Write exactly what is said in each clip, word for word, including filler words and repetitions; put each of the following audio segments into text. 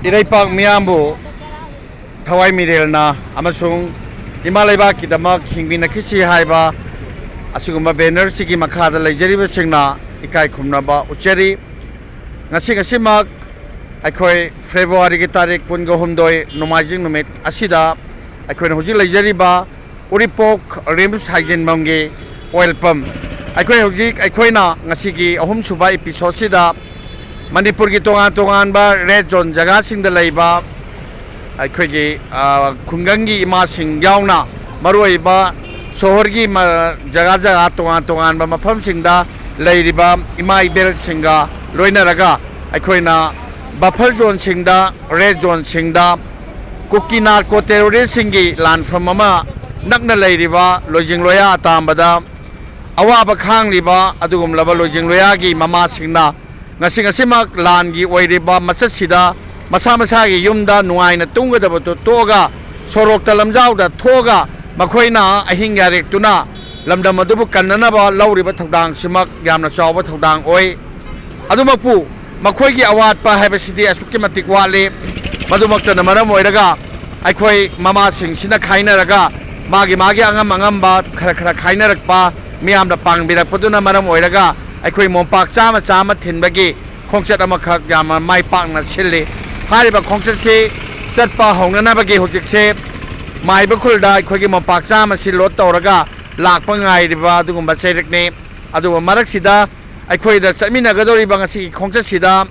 ꯏꯔꯩꯄꯥꯛ ꯃꯤꯌꯥꯝꯕꯨ ꯊꯋꯥꯏ ꯃꯤꯔꯦꯜꯅ ꯑꯃꯁꯨꯡ ꯏꯃꯥ ꯂꯩꯕꯥꯛꯀꯤꯗꯃꯛ ꯍꯤꯡꯃꯤꯟꯅꯈꯤꯁꯤ ꯍꯥꯏꯕ ꯑꯁꯤꯒꯨꯝꯕ ꯕꯦꯅꯔꯁꯤꯒꯤ ꯃꯈꯥꯗ ꯂꯩꯖꯔꯤꯕꯁꯤꯡꯅ ꯏꯀꯥꯏ ꯈꯨꯝꯅꯕ ꯎꯠꯆꯔꯤ꯫ ꯉꯁꯤ ꯉꯁꯤꯃꯛ ꯑꯩꯈꯣꯏ ꯐꯦꯕ꯭ꯔꯨꯋꯥꯔꯤꯒꯤ ꯇꯥꯔꯤꯛ ꯀꯨꯟꯒ ꯍꯨꯝꯗꯣꯏ ꯅꯣꯡꯃꯥꯏꯖꯤꯡ ꯅꯨꯃꯤꯠ ꯑꯁꯤꯗ ꯑꯩꯈꯣꯏꯅ ꯍꯧꯖꯤꯛ ꯂꯩꯖꯔꯤꯕ ꯎꯔꯤꯄꯣꯛ ꯔꯤꯝꯁ ꯍꯥꯏꯖꯤꯟꯐꯝꯒꯤ ꯑꯣꯏꯜ ꯄꯝ, ꯑꯩꯈꯣꯏ ꯍꯧꯖꯤꯛ ꯑꯩꯈꯣꯏꯅ ꯉꯁꯤꯒꯤ ꯑꯍꯨꯝꯁꯨꯕ ꯏꯄꯤꯁꯣꯠꯁꯤꯗ ꯃꯅꯤꯄꯨꯔꯒꯤ ꯇꯣꯉꯥꯟ ꯇꯣꯉꯥꯟꯕ ꯔꯦꯗ ꯖꯣꯟ ꯖꯒꯥꯁꯤꯡꯗ ꯂꯩꯕ ꯑꯩꯈꯣꯏꯒꯤ, ꯑ, ꯈꯨꯡꯒꯪꯒꯤ ꯏꯃꯥꯁꯤꯡ ꯌꯥꯎꯅ ꯃꯔꯨꯑꯣꯏꯕ ꯁꯣꯍꯣꯔꯒꯤ ꯃ-, ꯖꯒꯥ ꯖꯒꯥ ꯇꯣꯉꯥꯟ ꯇꯣꯉꯥꯟꯕ ꯃꯐꯝꯁꯤꯡꯗ ꯂꯩꯔꯤꯕ ꯏꯃꯥ ꯏꯕꯦꯜꯁꯤꯡꯒ ꯂꯣꯏꯅꯔꯒ ꯑꯩꯈꯣꯏꯅ ꯕꯐꯔ ꯖꯣꯟꯁꯤꯡꯗ, ꯔꯦꯗ ꯖꯣꯟꯁꯤꯡꯗ ꯀꯨꯀꯤ ꯅꯥꯔꯀꯣ ꯇꯦꯔꯣꯔꯤꯁꯁꯤꯡꯒꯤ ꯂꯥꯟꯐꯝ ꯑꯃ ꯅꯛꯅ ꯂꯩꯔꯤꯕ ꯂꯣꯏꯖꯤꯡ ꯂꯣꯌꯥ ꯑꯇꯥꯝꯕꯗ ꯑꯋꯥꯕ ꯈꯥꯡꯂꯤꯕ ꯑꯗꯨꯒꯨꯝꯂꯕ ꯂꯣꯏꯖꯤꯡ ꯂꯣꯌꯥꯒꯤ ꯃꯃꯥꯁꯤꯡꯅ ꯉꯁꯤ ꯉꯁꯤꯃꯛ ꯂꯥꯟꯒꯤ ꯑꯣꯏꯔꯤꯕ ꯃꯆꯠꯁꯤꯗ ꯃꯁꯥ ꯃꯁꯥꯒꯤ ꯌꯨꯝꯗ ꯅꯨꯡꯉꯥꯏꯅ ꯇꯨꯝꯒꯗꯕꯗꯨ ꯇꯣꯛꯑꯒ ꯁꯣꯔꯣꯛꯇ ꯂꯝꯖꯥꯎꯗ ꯊꯣꯛꯑꯒ ꯃꯈꯣꯏꯅ ꯑꯍꯤꯡ ꯌꯥꯔꯦꯛꯇꯨꯅ ꯂꯝꯗꯝ ꯑꯗꯨꯕꯨ ꯀꯟꯅꯅꯕ ꯂꯧꯔꯤꯕ ꯊꯧꯗꯥꯡꯁꯤꯃꯛ ꯌꯥꯝꯅ ꯆꯥꯎꯕ ꯊꯧꯗꯥꯡ ꯑꯣꯏ꯫ ꯑꯗꯨꯃꯛꯄꯨ ꯃꯈꯣꯏꯒꯤ ꯑꯋꯥꯠꯄ ꯍꯥꯏꯕꯁꯤꯗꯤ ꯑꯁꯨꯛꯀꯤ ꯃꯇꯤꯛ ꯋꯥꯠꯂꯤ꯫ ꯃꯗꯨꯃꯛꯇꯅ ꯃꯔꯝ ꯑꯣꯏꯔꯒ ꯑꯩꯈꯣꯏ ꯃꯃꯥꯁꯤꯡꯁꯤꯅ ꯈꯥꯏꯅꯔꯒ ꯃꯥꯒꯤ ꯃꯥꯒꯤ ꯑꯉꯝ ꯑꯉꯝꯕ ꯈꯔ ꯈꯔ ꯈꯥꯏꯅꯔꯛꯄ, ꯃꯤꯌꯥꯝꯅ ꯄꯥꯡꯕꯤꯔꯛꯄꯗꯨꯅ ꯃꯔꯝ ꯑꯣꯏꯔꯒ ꯑꯩꯈꯣꯏ ꯃꯣꯝꯄꯥꯛ ꯆꯥꯝꯃ ꯆꯥꯝꯃ ꯊꯤꯟꯕꯒꯤ ꯈꯣꯡꯆꯠ ꯑꯃꯈꯛ ꯌꯥꯝꯅ ꯃꯥꯏ ꯄꯥꯛꯅ ꯁꯤꯜꯂꯤ꯫ ꯍꯥꯏꯔꯤꯕ ꯈꯣꯡꯆꯠꯁꯤ ꯆꯠꯄ ꯍꯧꯅꯅꯕꯒꯤ ꯍꯧꯖꯤꯛꯁꯦ ꯃꯥꯏꯕ ꯈꯨꯜꯗ ꯑꯩꯈꯣꯏꯒꯤ ꯃꯣꯝꯄꯥꯛ ꯆꯥꯝꯃꯁꯤ ꯂꯣꯗ ꯇꯧꯔꯒ ꯂꯥꯛꯄ ꯉꯥꯏꯔꯤꯕ ꯑꯗꯨꯒꯨꯝꯕ ꯆꯩꯔꯛꯅꯤ꯫ ꯑꯗꯨꯕꯨ ꯃꯔꯛꯁꯤꯗ ꯑꯩꯈꯣꯏꯗ ꯆꯠꯃꯤꯟꯅꯒꯗꯧꯔꯤꯕ ꯉꯁꯤꯒꯤ ꯈꯣꯡꯆꯠꯁꯤꯗ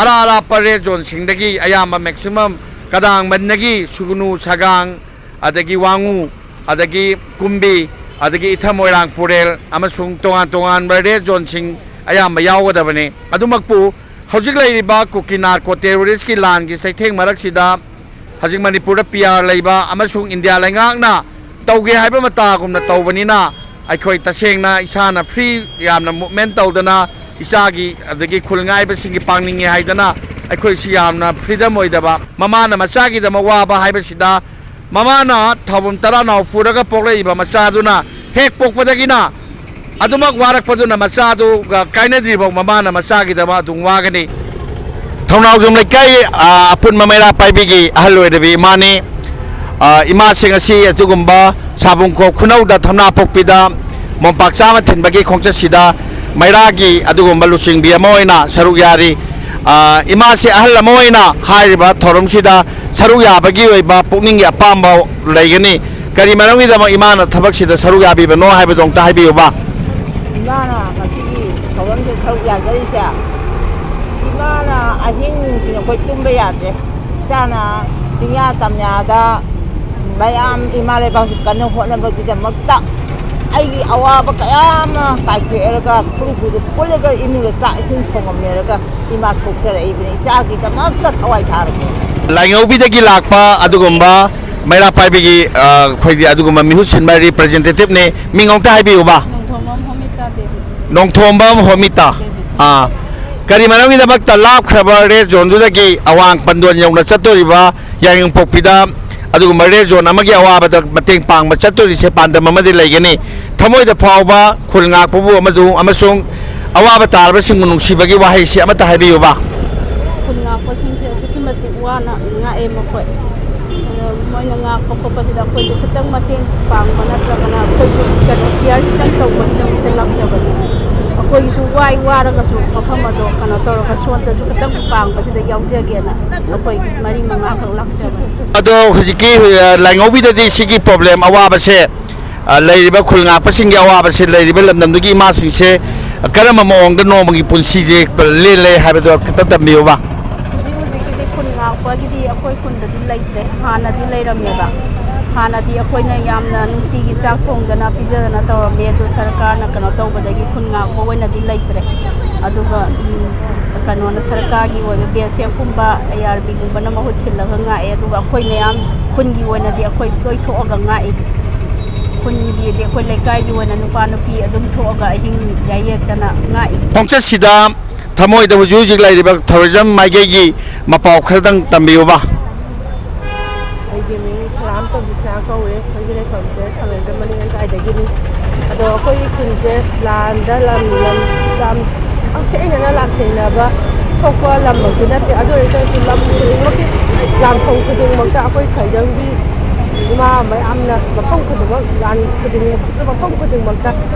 ꯑꯔꯥꯞ ꯑꯔꯥꯞꯄ ꯔꯦꯗ ꯖꯣꯟꯁꯤꯡꯗꯒꯤ ꯑꯌꯥꯝꯕ ꯃꯦꯛꯁꯤꯃꯝ ꯀꯗꯥꯡꯕꯟꯗꯒꯤ ꯁꯨꯒꯅꯨ, ꯁꯒꯥꯡ, ꯑꯗꯒꯤ ꯋꯥꯉꯨ, ꯑꯗꯒꯤ ꯀꯨꯝꯕꯤ, ꯑꯗꯒꯤ ꯏꯊꯝ ꯃꯣꯏꯔꯥꯡ ꯄꯨꯔꯦꯜ ꯑꯃꯁꯨꯡ ꯇꯣꯉꯥꯟ ꯇꯣꯉꯥꯟꯕ ꯔꯦꯗ ꯖꯣꯟꯁꯤꯡ ꯑꯌꯥꯝꯕ ꯌꯥꯎꯒꯗꯕꯅꯤ꯫ ꯑꯗꯨꯃꯛꯄꯨ ꯍꯧꯖꯤꯛ ꯂꯩꯔꯤꯕ ꯀꯨꯀꯤ ꯅꯥꯔꯀꯣ ꯇꯦꯔꯣꯔꯤꯁꯀꯤ ꯂꯥꯟꯒꯤ ꯆꯩꯊꯦꯡ ꯃꯔꯛꯁꯤꯗ ꯍꯧꯖꯤꯛ ꯃꯅꯤꯄꯨꯔꯗ ꯄꯤ ꯑꯥꯔ ꯂꯩꯕ ꯑꯃꯁꯨꯡ ꯏꯟꯗꯤꯌꯥ ꯂꯩꯉꯥꯛꯅ ꯇꯧꯒꯦ ꯍꯥꯏꯕ ꯃꯇꯥꯒꯨꯝꯅ ꯇꯧꯕꯅꯤꯅ ꯑꯩꯈꯣꯏ ꯇꯁꯦꯡꯅ ꯏꯁꯥꯅ ꯐ꯭ꯔꯤ ꯌꯥꯝꯅ ꯃꯨꯞꯃꯦꯟ ꯇꯧꯗꯅ ꯏꯆꯥꯒꯤ ꯑꯗꯒꯤ ꯈꯨꯜ ꯉꯥꯏꯕꯁꯤꯡꯒꯤ ꯄꯥꯡꯅꯤꯡꯉꯦ ꯍꯥꯏꯗꯅ ꯑꯩꯈꯣꯏꯁꯤ ꯌꯥꯝꯅ ꯐ꯭ꯔꯤꯗꯝ ꯑꯣꯏꯗꯕ, ꯃꯃꯥꯅ ꯃꯆꯥꯒꯤꯗꯃꯛ ꯋꯥꯕ ꯍꯥꯏꯕꯁꯤꯗ ꯃꯃꯥꯅ ꯊꯥꯎꯕꯨꯝ ꯇꯔꯥꯅꯥꯎ ꯄꯨꯔꯒ ꯄꯣꯛꯂꯛꯏꯕ ꯃꯆꯥꯗꯨꯅ ꯍꯦꯛ ꯄꯣꯛꯄꯗꯒꯤꯅ ꯑꯗꯨꯃꯛ ꯋꯥꯔꯛꯄꯗꯨꯅ ꯃꯆꯥꯗꯨꯒ ꯀꯥꯏꯅꯗ꯭ꯔꯤꯐꯥꯎ ꯃꯃꯥꯅ ꯃꯆꯥꯒꯤꯗꯃꯛ ꯑꯗꯨꯝ ꯋꯥꯒꯅꯤ꯫ ꯊꯧꯅꯥꯎꯖꯝ ꯂꯩꯀꯥꯏ, ꯑ, ꯑꯄꯨꯟꯕ ꯃꯩꯔꯥ ꯄꯥꯏꯕꯤꯒꯤ ꯑꯍꯜ ꯑꯣꯏꯔꯕꯤ ꯏꯃꯥꯅꯤ꯫ ꯑ, ꯏꯃꯥꯁꯤꯡ ꯑꯁꯤ ꯑꯗꯨꯒꯨꯝꯕ ꯁꯥꯕꯨꯡꯈꯣꯛ ꯈꯨꯅꯧꯗ ꯊꯝꯅꯥ ꯄꯣꯛꯄꯤꯗ ꯃꯣꯝꯄꯥꯛ ꯆꯥꯃ ꯊꯤꯟꯕꯒꯤ ꯈꯣꯡꯆꯠꯁꯤꯗ ꯃꯩꯔꯥꯒꯤ ꯑꯗꯨꯒꯨꯝꯕ ꯂꯨꯆꯤꯡꯕꯤ ꯑꯃ ꯑꯣꯏꯅ ꯁꯔꯨꯛ ꯌꯥꯔꯤ꯫ ꯑ, ꯏꯃꯥꯁꯤ ꯑꯍꯜ ꯑꯃ ꯑꯣꯏꯅ ꯍꯥꯏꯔꯤꯕ ꯊꯧꯔꯝꯁꯤꯗ ꯁꯔꯨꯛ ꯌꯥꯕꯒꯤ ꯑꯣꯏꯕ ꯄꯨꯛꯅꯤꯡꯒꯤ ꯑꯄꯥꯝꯕ ꯂꯩꯒꯅꯤ꯫ ꯀꯔꯤ ꯃꯔꯝꯒꯤꯗꯃꯛ ꯏꯃꯥꯅ ꯊꯕꯛꯁꯤꯗ ꯁꯔꯨꯛ ꯌꯥꯕꯤꯕꯅꯣ ꯍꯥꯏꯕꯗꯣ ꯑꯝꯇ ꯍꯥꯏꯕꯤꯌꯨꯕ꯫ ꯏꯃꯥꯅ ꯉꯁꯤꯒꯤ ꯊꯧꯔꯝꯁꯤꯗ ꯁꯔꯨꯛ ꯌꯥꯖꯔꯤꯁꯦ, ꯏꯃꯥꯅ ꯑꯍꯤꯡ ꯅꯨꯡꯊꯤꯜ ꯑꯩꯈꯣꯏ ꯇꯨꯝꯕ ꯌꯥꯗ꯭ꯔꯦ꯫ ꯏꯆꯥꯅ ꯆꯤꯡꯌꯥ ꯇꯝꯌꯥꯗ ꯃꯌꯥꯝ ꯏꯃꯥ ꯂꯩꯕꯥꯛꯁꯤ ꯀꯟꯅ ꯍꯣꯠꯅꯕꯒꯤꯗꯃꯛꯇ ꯑꯩꯒꯤ ꯑꯋꯥꯕ ꯀꯌꯥ ꯑꯃ ꯀꯥꯏꯊꯣꯛꯑꯦꯔꯒ ꯈꯨꯔꯨ ꯈꯨꯔꯨ ꯄꯨꯜꯂꯒ ꯏꯃꯨꯡꯗ ꯆꯥꯛ ꯏꯁꯤꯡ ꯊꯣꯡꯉꯝꯃꯦꯔꯒ ꯏꯃꯥ ꯊꯣꯛꯆꯔꯛꯏꯕꯅꯤ꯫ ꯏꯆꯥꯒꯤꯗꯃꯛꯇ ꯊꯋꯥꯏ ꯊꯥꯔꯒꯦ꯫ ꯂꯥꯏꯉꯧꯕꯤꯗꯒꯤ ꯂꯥꯛꯄ ꯑꯗꯨꯒꯨꯝꯕ ꯃꯩꯔꯥ ꯄꯥꯏꯕꯤꯒꯤ, ꯑ, ꯑꯩꯈꯣꯏꯒꯤ ꯑꯗꯨꯒꯨꯝꯕ ꯃꯤꯍꯨꯠ ꯁꯤꯟꯕ representative ꯅꯦ꯫ ꯃꯤꯡ ꯑꯃꯨꯛꯇ ꯍꯥꯏꯕꯤꯌꯨꯕ꯫ ꯅꯣꯡꯊꯣꯝꯕꯝ ꯍꯣꯃꯤꯇꯥ ꯗꯦꯕꯤ꯫ ꯅꯣꯡꯊꯣꯝꯕꯝ ꯍꯣꯃꯤꯇꯥ꯫ ꯗꯦꯕꯤ꯫ ꯑꯥ꯫ ꯀꯔꯤ ꯃꯔꯝꯒꯤꯗꯃꯛꯇ ꯂꯥꯞꯈ꯭ꯔꯕ red zone ꯗꯨꯗꯒꯤ ꯑꯋꯥꯡ ꯄꯟꯗꯣꯟ ꯌꯧꯅ ꯆꯠꯇꯣꯔꯤꯕ ꯌꯥꯏꯉꯪꯄꯣꯛꯄꯤꯗ ꯑꯗꯨꯒꯨꯝꯕ red zone ꯑꯃꯒꯤ ꯑꯋꯥꯕꯗ ꯃꯇꯦꯡ ꯄꯥꯡꯕ ꯆꯠꯇꯣꯔꯤꯁꯦ ꯄꯥꯟꯗꯝ ꯑꯃꯗꯤ ꯂꯩꯒꯅꯤ꯫ ꯊꯃꯣꯏꯗ ꯐꯥꯎꯕ ꯈꯨꯜ ꯉꯥꯛꯄꯕꯨ ꯑꯃꯗꯨ ꯑꯃꯁꯨꯡ ꯑꯋꯥꯕ ꯇꯥꯔꯕꯁꯤꯡꯕꯨ ꯅꯨꯡꯁꯤꯕꯒꯤ ꯋꯥꯍꯩꯁꯤ ꯑꯃꯠꯇ ꯍꯥꯏꯕꯤꯌꯨꯕ꯫ ꯈꯨꯟ ꯉꯥꯛꯄꯁꯤꯡꯁꯦ ꯑꯁꯨꯛꯀꯤ ꯃꯇꯤꯛ ꯋꯥꯅ ꯉꯥꯛꯑꯦ ꯃꯈꯣꯏ꯫ ꯑꯗꯣ ꯃꯣꯏꯅ ꯉꯥꯛꯄ ꯈꯣꯠꯄꯁꯤꯗ ꯑꯩꯈꯣꯏꯁꯨ ꯈꯤꯇꯪ ꯃꯇꯦꯡ ꯄꯥꯡꯕ ꯅꯠꯇ꯭ꯔꯒꯅ ꯑꯩꯈꯣꯏꯁꯨ ꯀꯩꯅꯣ share ꯈꯤꯇꯪ ꯇꯧꯕꯒꯤꯗꯃꯛꯇ ꯂꯥꯛꯆꯕꯅꯤ꯫ ꯑꯩꯈꯣꯏꯒꯤꯁꯨ ꯋꯥꯏ ꯋꯥꯔꯒꯁꯨ ꯃꯐꯝ ꯑꯗꯣ ꯀꯩꯅꯣ ꯇꯧꯔꯒ ꯁꯣꯝꯗꯁꯨ ꯈꯤꯇꯪ ꯄꯥꯡꯕꯁꯤꯗ ꯌꯥꯎꯖꯒꯦꯅ ꯑꯩꯈꯣꯏ ꯃꯔꯤ ꯃꯉꯥꯈꯛ ꯂꯥꯛꯆꯕꯅꯤ꯫ ꯑꯗꯣ ꯍꯧꯖꯤꯛꯀꯤ, ꯑ, ꯂꯥꯏꯉꯧꯕꯤꯗꯗꯤ ꯁꯤꯒꯤ problem ꯑꯋꯥꯕꯁꯦ, ꯑ, ꯂꯩꯔꯤꯕ ꯈꯨꯜ ꯉꯥꯛꯄꯁꯤꯡꯒꯤ ꯑꯋꯥꯕꯁꯦ ꯂꯩꯔꯤꯕ ꯂꯝꯗꯝꯗꯨꯒꯤ ꯏꯃꯥꯁꯤꯡꯁꯦ ꯀꯔꯝꯕ ꯃꯑꯣꯡꯗ ꯅꯣꯡꯃꯒꯤ ꯄꯨꯟꯁꯤꯁꯦ ꯂꯦꯜꯂꯦ ꯍꯥꯏꯕꯗꯣ ꯈꯤꯇꯪ ꯇꯝꯕꯤꯌꯨꯕ꯫ ꯍꯧꯖꯤꯛ ꯍꯧꯖꯤꯛꯀꯤꯗꯤ ꯈꯨꯟ ꯉꯥꯛꯄꯒꯤꯗꯤ ꯑꯩꯈꯣꯏ ꯈꯨꯟꯗꯗꯤ ꯂꯩꯇ꯭ꯔꯦ꯫ ꯍꯥꯟꯅꯗꯤ ꯂꯩꯔꯝꯃꯦꯕ꯫ ꯍꯥꯟꯅꯗꯤ ꯑꯩꯈꯣꯏꯅ ꯌꯥꯝꯅ ꯅꯨꯡꯇꯤꯒꯤ ꯆꯥꯛ ꯊꯣꯡꯗꯅ ꯄꯤꯖꯗꯅ ꯇꯧꯔꯝꯃꯦ꯫ ꯑꯗꯨ ꯁꯔꯀꯥꯔꯅ ꯀꯩꯅꯣ ꯇꯧꯕꯗꯒꯤ ꯈꯨꯟ ꯉꯥꯛꯄ ꯑꯣꯏꯅꯗꯤ ꯂꯩꯇ꯭ꯔꯦ꯫ ꯑꯗꯨꯒ, ꯎꯝ, ꯀꯩꯅꯣꯅ, ꯁꯔꯀꯥꯔꯒꯤ ꯑꯣꯏꯕ B S F ꯀꯨꯝꯕ, I R B ꯒꯨꯝꯕꯅ ꯃꯍꯨꯠ ꯁꯤꯜꯂꯒ ꯉꯥꯛꯑꯦ꯫ ꯑꯗꯨꯒ ꯑꯩꯈꯣꯏ ꯃꯌꯥꯝ ꯈꯨꯟꯒꯤ ꯑꯣꯏꯅꯗꯤ ꯑꯩꯈꯣꯏ ꯂꯣꯏ ꯊꯣꯛꯑꯒ ꯉꯥꯛꯏ꯫ ꯈꯨꯟꯒꯤꯗꯤ ꯑꯩꯈꯣꯏ ꯂꯩꯀꯥꯏꯒꯤ ꯑꯣꯏꯅ ꯅꯨꯄꯥ ꯅꯨꯄꯤ ꯑꯗꯨꯝ ꯊꯣꯛꯑꯒ ꯑꯍꯤꯡ ꯌꯥꯌꯦꯛꯇꯅ ꯉꯥꯛꯏ꯫ ꯈꯣꯡꯆꯠꯁꯤꯗ ꯊꯃꯣꯏꯗ ꯍꯧꯖꯤꯛ ꯍꯧꯖꯤꯛ ꯂꯩꯔꯤꯕ tourism ꯃꯥꯏꯀꯩꯒꯤ ꯃꯄꯥꯎ ꯈꯔꯗꯪ ꯇꯝꯕꯤꯌꯨꯕ꯫ ꯑꯩꯒꯤ ꯃꯤꯡ ꯁꯂꯥꯝ ꯇꯣꯝꯕꯤꯁꯅꯥ ꯀꯧꯏ꯫ ꯑꯩꯈꯣꯏꯒꯤ ꯂꯩꯐꯝꯁꯦ ꯊꯥꯡꯒꯩꯖꯝ ꯃꯅꯤꯡ ꯂꯩꯀꯥꯏꯗꯒꯤꯅꯤ꯫ ꯑꯗꯣ ꯑꯩꯈꯣꯏꯒꯤ ꯈꯨꯟꯁꯦ ꯂꯥꯟꯗ ꯂꯝ, ꯂꯝ, ꯌꯥꯝ ꯍꯛꯊꯦꯡꯅꯅ ꯂꯥꯟꯊꯦꯡꯅꯕ ꯁꯣꯛꯄ ꯂꯝꯃꯛꯇꯤ ꯅꯠꯇꯦ, ꯑꯗꯨ ꯑꯣꯏꯔꯒꯁꯨ ꯂꯝ ꯈꯨꯗꯤꯡꯃꯛꯀꯤ, ꯂꯥꯟꯐꯝ ꯈꯨꯗꯤꯡꯃꯛꯇ ꯑꯩꯈꯣꯏ ꯈ꯭ꯋꯥꯏꯖꯪꯕꯤ ꯏꯃꯥ ꯃꯌꯥꯝꯅ ꯃꯐꯝ ꯈꯨꯗꯤꯡꯃꯛ, ꯂꯥꯟ ꯈꯨꯗꯤꯡꯃꯛ, ꯃꯐꯝ ꯈꯨꯗꯤꯡꯃꯛꯇ,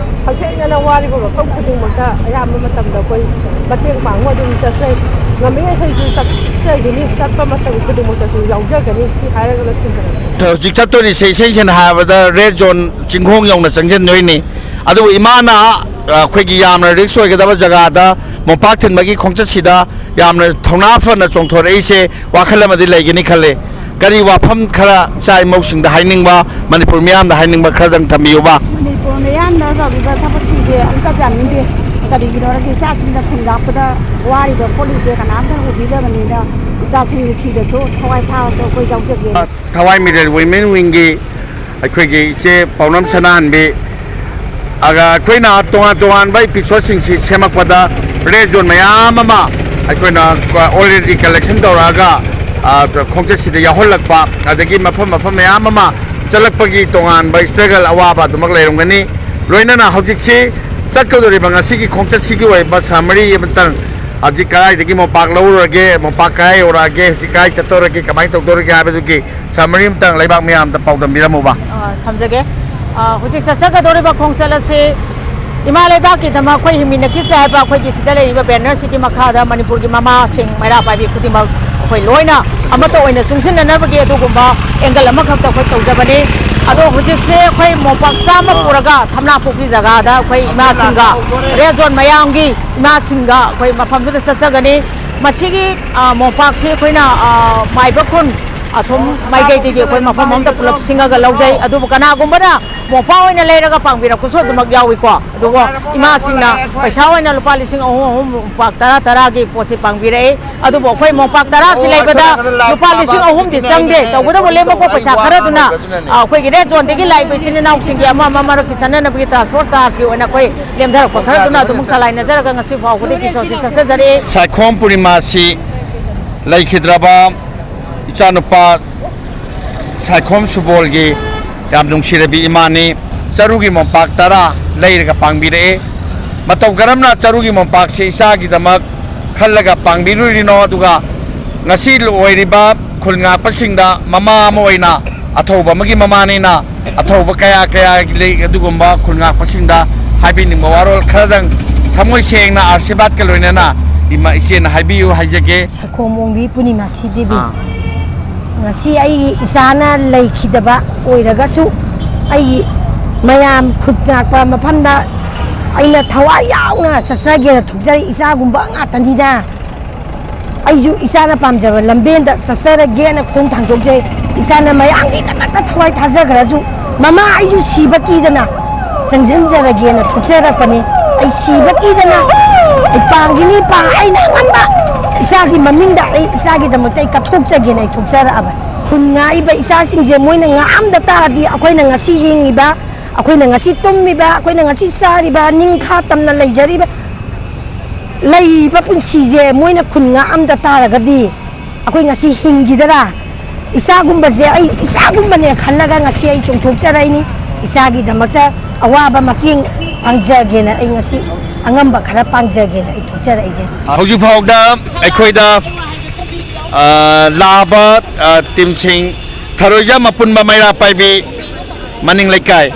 ꯍꯛꯊꯦꯡꯅꯅ ꯋꯥꯔꯤꯕ ꯃꯐꯝ ꯈꯨꯗꯤꯡꯃꯛꯇ ꯑꯌꯥꯝꯕ ꯃꯇꯝꯗ ꯑꯩꯈꯣꯏ ꯃꯇꯦꯡ ꯄꯥꯡꯕ ꯑꯗꯨꯝ ꯆꯠꯆꯩ꯫ ꯉꯝꯃꯤꯉꯩ ꯑꯩꯈꯣꯏꯁꯨ ꯆꯠꯆꯒꯅꯤ, ꯆꯠꯄ ꯃꯇꯝ ꯈꯨꯗꯤꯡꯃꯛꯇꯁꯨ ꯌꯥꯎꯖꯒꯅꯤ꯫ ꯁꯤ ꯍꯥꯏꯔꯒ ꯂꯣꯏꯁꯤꯟꯖꯔꯒꯦ꯫ ꯍꯧꯖꯤꯛ ꯆꯠꯇꯣꯔꯤꯁꯦ ꯏꯁꯩ ꯁꯦꯡꯅ ꯍꯥꯏꯔꯕꯗ ꯔꯦꯗ ꯖꯣꯟ ꯆꯤꯡꯈꯣꯡ ꯌꯧꯅ ꯆꯪꯁꯤꯟꯗꯣꯏꯅꯤ꯫ ꯑꯗꯨꯕꯨ ꯏꯃꯥꯅ, ꯑ, ꯑꯩꯈꯣꯏꯒꯤ ꯌꯥꯝꯅ ꯔꯤꯛꯁ ꯑꯣꯏꯒꯗꯕ ꯖꯒꯥꯗ ꯃꯣꯝꯄꯥꯛ ꯊꯤꯟꯕꯒꯤ ꯈꯣꯡꯆꯠꯁꯤꯗ ꯌꯥꯝꯅ ꯊꯧꯅꯥ ꯐꯅ ꯆꯣꯡꯊꯣꯔꯛꯏꯁꯦ ꯋꯥꯈꯜ ꯑꯃꯗꯤ ꯂꯩꯒꯅꯤ ꯈꯜꯂꯦ꯫ ꯀꯔꯤ ꯋꯥꯐꯝ ꯈꯔ ꯏꯆꯥ ꯏꯃꯧꯁꯤꯡꯗ ꯍꯥꯏꯅꯤꯡꯕ, ꯃꯅꯤꯄꯨꯔ ꯃꯤꯌꯥꯝꯗ ꯍꯥꯏꯅꯤꯡꯕ ꯈꯔꯗꯪ ꯊꯝꯕꯤꯌꯨꯕ꯫ ꯃꯅꯤꯄꯨꯔ ꯃꯤꯌꯥꯝꯅ ꯇꯧꯔꯤꯕ ꯊꯕꯛꯁꯤꯡꯁꯦ ꯑꯝꯇ ꯌꯥꯅꯤꯡꯗꯦ꯫ ꯀꯔꯤꯒꯤꯅꯣ ꯍꯥꯏꯔꯗꯤ ꯏꯆꯥꯁꯤꯡꯅ ꯈꯨꯟ ꯂꯥꯛꯄꯗ ꯋꯥꯔꯤꯕ ꯈꯣꯠꯂꯤꯁꯦ ꯀꯅꯥꯝꯇ ꯎꯕꯤꯗꯕꯅꯤꯅ ꯏꯆꯥꯁꯤꯡꯒꯤ ꯁꯤꯗꯁꯨ ꯊꯋꯥꯏ ꯊꯥꯕꯁꯨ ꯑꯩꯈꯣꯏ ꯌꯥꯎꯖꯒꯦ꯫ ꯊꯋꯥꯏ ꯃꯤꯔꯦꯜ ꯋꯤꯃꯦꯟ ꯋꯤꯡꯒꯤ ꯑꯩꯈꯣꯏꯒꯤ ꯏꯆꯦ ꯄꯥꯎꯅꯝ ꯁꯅꯥꯍꯟꯕꯤ, ꯑꯒ ꯑꯩꯈꯣꯏꯅ ꯇꯣꯉꯥꯟ ꯇꯣꯉꯥꯟꯕ ꯏꯄꯤꯁꯣꯠꯁꯤꯡꯁꯤ ꯁꯦꯝꯃꯛꯄꯗ ꯔꯦꯗ ꯖꯣꯟ ꯃꯌꯥꯝ ꯑꯃ ꯑꯩꯈꯣꯏꯅ already collection ꯇꯧꯔꯛꯑꯒ, ꯑ, ꯈꯣꯡꯆꯠꯁꯤꯗ ꯌꯥꯎꯍꯜꯂꯛꯄ, ꯑꯗꯒꯤ ꯃꯐꯝ ꯃꯐꯝ ꯃꯌꯥꯝ ꯑꯃ ꯆꯠꯂꯛꯄꯒꯤ ꯇꯣꯉꯥꯟꯕ struggle, ꯑꯋꯥꯕ ꯑꯗꯨꯃꯛ ꯂꯩꯔꯝꯒꯅꯤ꯫ ꯂꯣꯏꯅꯅ ꯍꯧꯖꯤꯛꯁꯤ ꯆꯠꯀꯗꯧꯔꯤꯕ ꯉꯁꯤꯒꯤ ꯈꯣꯡꯆꯠꯁꯤꯒꯤ ꯑꯣꯏꯕ summary ꯑꯃꯇꯪ, ꯍꯧꯖꯤꯛ ꯀꯗꯥꯏꯗꯒꯤ ꯃꯣꯝꯄꯥꯛ ꯂꯧꯔꯨꯔꯒꯦ, ꯃꯣꯝꯄꯥꯛ ꯀꯗꯥꯏ ꯌꯧꯔꯛꯑꯒꯦ, ꯍꯧꯖꯤꯛ ꯀꯗꯥꯏ ꯆꯠꯇꯧꯔꯒꯦ, ꯀꯃꯥꯏꯅ ꯇꯧꯗꯧꯔꯤꯒꯦ ꯍꯥꯏꯕꯗꯨꯒꯤ summary ꯑꯃꯇꯪ ꯂꯩꯕꯥꯛ ꯃꯌꯥꯝꯗ ꯄꯥꯎꯗꯝꯕꯤꯔꯝꯃꯨꯕ꯫ ꯑ, ꯊꯝꯖꯒꯦ꯫ ꯑ, ꯍꯧꯖꯤꯛ ꯆꯠꯆꯒꯗꯧꯔꯤꯕ ꯈꯣꯡꯆꯠ ꯑꯁꯤ ꯏꯃꯥ ꯂꯩꯕꯥꯛꯀꯤꯗꯃꯛ ꯑꯩꯈꯣꯏ ꯍꯤꯡꯃꯤꯟꯅꯈꯤꯁꯦ ꯍꯥꯏꯕ ꯑꯩꯈꯣꯏꯒꯤ ꯁꯤꯗ ꯂꯩꯔꯤꯕ banner ꯁꯤꯒꯤ ꯃꯈꯥꯗ ꯃꯅꯤꯄꯨꯔꯒꯤ ꯃꯃꯥꯁꯤꯡ, ꯃꯩꯔꯥ ꯄꯥꯏꯕꯤ ꯈꯨꯗꯤꯡꯃꯛ ꯑꯩꯈꯣꯏ ꯂꯣꯏꯅ ꯑꯃꯠꯇ ꯑꯣꯏꯅ ꯆꯨꯡꯁꯤꯟꯅꯅꯕꯒꯤ ꯑꯗꯨꯒꯨꯝꯕ angle ꯑꯃꯈꯛꯇ ꯑꯩꯈꯣꯏ ꯇꯧꯖꯕꯅꯤ꯫ ꯑꯗꯣ ꯍꯧꯖꯤꯛꯁꯦ ꯑꯩꯈꯣꯏ ꯃꯣꯝꯄꯥꯛ ꯆꯥꯝꯃ ꯄꯨꯔꯒ ꯊꯝꯅꯥꯄꯣꯛꯄꯤ ꯖꯒꯥꯗ ꯑꯩꯈꯣꯏ ꯏꯃꯥꯁꯤꯡꯒ, ꯔꯦꯗ ꯖꯣꯟ ꯃꯌꯥꯝꯒꯤ ꯏꯃꯥꯁꯤꯡꯒ ꯑꯩꯈꯣꯏ ꯃꯐꯝꯗꯨꯗ ꯆꯠꯆꯒꯅꯤ꯫ ꯃꯁꯤꯒꯤ, ꯑ, ꯃꯣꯝꯄꯥꯛꯁꯤ ꯑꯩꯈꯣꯏꯅ, ꯑ, ꯃꯥꯏꯕ ꯈꯨꯟ ꯑꯁꯣꯝ ꯃꯥꯏꯀꯩꯗꯒꯤ ꯑꯩꯈꯣꯏ ꯃꯐꯝ ꯑꯃꯗ ꯄꯨꯂꯞ ꯁꯤꯡꯉꯒ ꯂꯧꯖꯩ꯫ ꯑꯗꯨꯕꯨ ꯀꯅꯥꯒꯨꯝꯕꯅ ꯃꯣꯝꯄꯥꯛ ꯑꯣꯏꯅ ꯂꯩꯔꯒ ꯄꯥꯡꯕꯤꯔꯛꯄꯁꯨ ꯑꯗꯨꯃꯛ ꯌꯥꯎꯏꯀꯣ꯫ ꯑꯗꯨꯕꯨ ꯏꯃꯥꯁꯤꯡꯅ ꯄꯩꯁꯥ ꯑꯣꯏꯅ ꯂꯨꯄꯥ ꯂꯤꯁꯤꯡ ꯑꯍꯨꯝ ꯑꯍꯨꯝ, ꯃꯣꯝꯄꯥꯛ ꯇꯔꯥ ꯇꯔꯥꯒꯤ ꯄꯣꯠꯁꯤ ꯄꯥꯡꯕꯤꯔꯛꯏ꯫ ꯑꯗꯨꯕꯨ ꯑꯩꯈꯣꯏ ꯃꯣꯝꯄꯥꯛ ꯇꯔꯥꯁꯤ ꯂꯩꯕꯗ ꯂꯨꯄꯥ ꯂꯤꯁꯤꯡ ꯑꯍꯨꯝꯗꯤ ꯆꯪꯗꯦ꯫ ꯇꯧꯕꯇꯕꯨ ꯂꯦꯝꯃꯛꯄ ꯄꯩꯁꯥ ꯈꯔꯗꯨꯅ, ꯑ, ꯑꯩꯈꯣꯏꯒꯤ ꯔꯦꯗ ꯖꯣꯟꯗꯒꯤ ꯂꯥꯛꯏꯕ ꯏꯆꯤꯟ ꯏꯅꯥꯎꯁꯤꯡꯒꯤ ꯑꯃ ꯑꯃ ꯃꯔꯛꯀꯤ ꯆꯠꯅꯅꯕꯒꯤ transport charge ꯀꯤ ꯑꯣꯏꯅ ꯑꯩꯈꯣꯏ ꯂꯦꯝꯊꯔꯛꯄ ꯈꯔꯗꯨꯅ ꯑꯗꯨꯝ ꯆꯂꯥꯏꯅꯖꯔꯒ ꯉꯁꯤ ꯐꯥꯎꯕꯗꯤ ꯐꯤꯁꯣꯜꯁꯤ ꯆꯠꯆꯖꯔꯛꯏ꯫ ꯁꯥꯏꯈꯣꯝ ꯄꯨꯔꯅꯤꯃꯥꯁꯤ ꯂꯩꯈꯤꯗ꯭ꯔꯕ ꯏꯆꯥꯅꯨꯄꯥ ꯁꯥꯏꯈꯣꯝ ꯁꯨꯕꯣꯜꯒꯤ ꯌꯥꯝ ꯅꯨꯡꯁꯤꯔꯕꯤ ꯏꯃꯥꯅꯤ꯫ ꯆꯔꯨꯒꯤ ꯃꯣꯝꯄꯥꯛ ꯇꯔꯥ ꯂꯩꯔꯒ ꯄꯥꯡꯕꯤꯔꯛꯑꯦ꯫ ꯃꯇꯧ ꯀꯔꯝꯅ ꯆꯔꯨꯒꯤ ꯃꯣꯝꯄꯥꯛꯁꯦ ꯏꯆꯥꯒꯤꯗꯃꯛ ꯈꯜꯂꯒ ꯄꯥꯡꯕꯤꯔꯨꯔꯤꯅꯣ? ꯑꯗꯨꯒ ꯉꯁꯤ ꯑꯣꯏꯔꯤꯕ ꯈꯨꯜ ꯉꯥꯛꯄꯁꯤꯡꯗ ꯃꯃꯥ ꯑꯃ ꯑꯣꯏꯅ, ꯑꯊꯧꯕ ꯑꯃꯒꯤ ꯃꯃꯥꯅꯤꯅ, ꯑꯊꯧꯕ ꯀꯌꯥ ꯀꯌꯥ ꯂꯩ, ꯑꯗꯨꯒꯨꯝꯕ ꯈꯨꯜ ꯉꯥꯛꯄꯁꯤꯡꯗ ꯍꯥꯏꯕꯤꯅꯤꯡꯕ ꯋꯥꯔꯣꯜ ꯈꯔꯗꯪ ꯊꯃꯣꯏ ꯁꯦꯡꯅ ꯑꯥꯔꯁꯤꯕꯥꯗꯀ ꯂꯣꯏꯅꯅ ꯏꯃꯥ, ꯏꯆꯦꯅ ꯍꯥꯏꯕꯤꯌꯨ ꯍꯥꯏꯖꯒꯦ꯫ ꯁꯈꯣꯝ ꯑꯣꯡꯕꯤ ꯄꯨꯔꯅꯤꯃꯥꯁꯤ ꯗꯦꯕꯤ꯫ ꯑꯥ꯫ ꯉꯁꯤ ꯑꯩꯒꯤ ꯏꯆꯥꯅ ꯂꯩꯈꯤꯗꯕ ꯑꯣꯏꯔꯒꯁꯨ, ꯑꯩꯒꯤ ꯃꯌꯥꯝ ꯈꯨꯠ ꯉꯥꯛꯄ ꯃꯐꯝꯗ ꯑꯩꯅ ꯊꯋꯥꯏ ꯌꯥꯎꯅ ꯆꯠꯆꯒꯦꯅ ꯊꯣꯛꯆꯔꯤ꯫ ꯏꯆꯥꯒꯨꯝꯕ ꯉꯥꯛꯇꯅꯤꯗ꯫ ꯑꯩꯁꯨ ꯏꯆꯥꯅ ꯄꯥꯝꯖꯕ ꯂꯝꯕꯦꯟꯗ ꯆꯠꯆꯔꯒꯦꯅ ꯈꯣꯡ ꯊꯥꯡꯗꯣꯛꯆꯩ꯫ ꯏꯆꯥꯅ ꯃꯌꯥꯝꯒꯤꯗꯃꯛꯇ ꯊꯋꯥꯏ ꯊꯥꯖꯈ꯭ꯔꯁꯨ, ꯃꯃꯥ ꯑꯩꯁꯨ ꯁꯤꯕ ꯀꯤꯗꯅ ꯆꯪꯁꯤꯟꯖꯔꯒꯦꯅ ꯊꯣꯛꯆꯔꯛꯄꯅꯤ꯫ ꯑꯩ ꯁꯤꯕ ꯀꯤꯗꯅ ꯑꯩ ꯄꯥꯡꯒꯤꯅꯤ, ꯄꯥꯡ-, ꯑꯩꯅ ꯑꯉꯝꯕ ꯏꯆꯥꯒꯤ ꯃꯃꯤꯡꯗ ꯑꯩ ꯏꯆꯥꯒꯤꯗꯃꯛꯇ ꯑꯩ ꯀꯠꯊꯣꯛꯆꯒꯦꯅ ꯑꯩ ꯊꯣꯛꯆꯔꯛꯑꯕꯅꯤ꯫ ꯈꯨꯟ ꯉꯥꯛꯏꯕ ꯏꯆꯥꯁꯤꯡꯁꯦ ꯃꯣꯏꯅ ꯉꯥꯛꯑꯝꯗ ꯇꯥꯔꯗꯤ, ꯑꯩꯈꯣꯏꯅ ꯉꯁꯤ ꯍꯤꯡꯉꯤꯕ, ꯑꯩꯈꯣꯏꯅ ꯉꯁꯤ ꯇꯨꯝꯃꯤꯕ, ꯑꯩꯈꯣꯏꯅ ꯉꯁꯤ ꯆꯥꯔꯤꯕ, ꯅꯤꯡꯈꯥ ꯇꯝꯅ ꯂꯩꯖꯔꯤꯕ, ꯂꯩꯔꯤꯕ ꯄꯨꯟꯁꯤꯁꯦ ꯃꯣꯏꯅ ꯈꯨꯟ ꯉꯥꯛꯑꯝꯗ ꯇꯥꯔꯒꯗꯤ ꯑꯩꯈꯣꯏ ꯉꯁꯤ ꯍꯤꯡꯈꯤꯗꯔꯥ? ꯏꯆꯥꯒꯨꯝꯕꯁꯦ ꯑꯩ ꯏꯆꯥꯒꯨꯝꯕꯅꯦ ꯈꯜꯂꯒ ꯉꯁꯤ ꯑꯩ ꯆꯣꯡꯊꯣꯛꯆꯔꯛꯏꯅꯤ꯫ ꯏꯆꯥꯒꯤꯗꯃꯛꯇ ꯑꯋꯥꯕ ꯃꯇꯦꯡ ꯄꯥꯡꯖꯒꯦꯅ ꯑꯩ ꯉꯁꯤ ꯑꯉꯝꯕ ꯈꯔ ꯄꯥꯡꯖꯒꯦꯅ ꯑꯩ ꯊꯣꯛꯆꯔꯛꯏꯁꯦ꯫ ꯍꯧꯖꯤꯛ ꯐꯥꯎꯗ ꯑꯩꯈꯣꯏꯗ, ꯑ, ꯂꯥꯛꯑꯕ, ꯑ, ꯇꯤꯝꯁꯤꯡ, ꯊꯔꯣꯏꯖꯝ ꯑꯄꯨꯟꯕ ꯃꯩꯔꯥ ꯄꯥꯏꯕꯤ, ꯃꯅꯤꯡ ꯂꯩꯀꯥꯏ,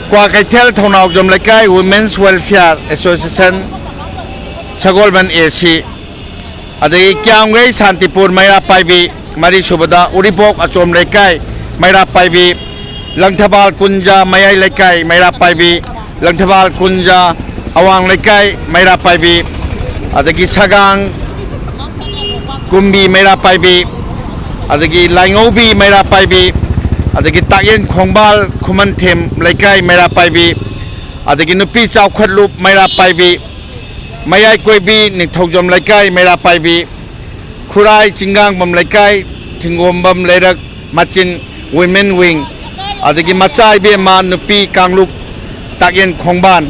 ꯀ꯭ꯋꯥꯀꯩꯊꯦꯜ ꯊꯧꯅꯥꯎꯖꯝ ꯂꯩꯀꯥꯏ Women's Welfare Association, ꯁꯒꯣꯜꯕꯟ ꯑꯦ ꯁꯤ, ꯑꯗꯒꯤ ꯀ꯭ꯌꯥꯝꯒꯩ ꯁꯥꯟꯇꯤꯄꯨꯔ ꯃꯩꯔꯥ ꯄꯥꯏꯕꯤ, ꯃꯔꯤꯁꯨꯕꯗ ꯎꯔꯤꯄꯣꯛ ꯑꯆꯣꯝ ꯂꯩꯀꯥꯏ ꯃꯩꯔꯥ ꯄꯥꯏꯕꯤ, ꯂꯪꯊꯕꯥꯜ ꯀꯨꯟꯖ ꯃꯌꯥꯏ ꯂꯩꯀꯥꯏ ꯃꯩꯔꯥ ꯄꯥꯏꯕꯤ, ꯂꯪꯊꯕꯥꯜ ꯀꯨꯟꯖ ꯑꯋꯥꯡ ꯂꯩꯀꯥꯏ ꯃꯩꯔꯥ ꯄꯥꯏꯕꯤ, ꯑꯗꯒꯤ ꯁꯒꯥꯡ ꯀꯨꯝꯕꯤ ꯃꯩꯔꯥ ꯄꯥꯏꯕꯤ, ꯑꯗꯒꯤ ꯂꯥꯏꯉꯧꯕꯤ ꯃꯩꯔꯥ ꯄꯥꯏꯕꯤ, ꯑꯗꯒꯤ ꯇꯥꯛꯌꯦꯟ ꯈꯣꯡꯕꯥꯜ ꯈꯨꯃꯟꯊꯦꯝ ꯂꯩꯀꯥꯏ ꯃꯩꯔꯥ ꯄꯥꯏꯕꯤ, ꯑꯗꯒꯤ ꯅꯨꯄꯤ ꯆꯥꯎꯈꯠꯂꯨꯞ ꯃꯩꯔꯥ ꯄꯥꯏꯕꯤ, ꯃꯌꯥꯏ ꯀꯣꯏꯕꯤ ꯅꯤꯡꯊꯧꯖꯝ ꯂꯩꯀꯥꯏ ꯃꯩꯔꯥ ꯄꯥꯏꯕꯤ, ꯈꯨꯔꯥꯏ ꯆꯤꯡꯒꯥꯡꯕꯝ ꯂꯩꯀꯥꯏ ꯊꯤꯡꯒꯣꯝꯕꯝ ꯂꯩꯔꯛ ꯃꯆꯤꯟ Women Wing, ꯑꯗꯒꯤ ꯃꯆꯥ ꯏꯕꯦꯝꯃ ꯅꯨꯄꯤ ꯀꯥꯡꯂꯨꯞ ꯇꯥꯛꯌꯦꯟ ꯈꯣꯡꯕꯥꯟ,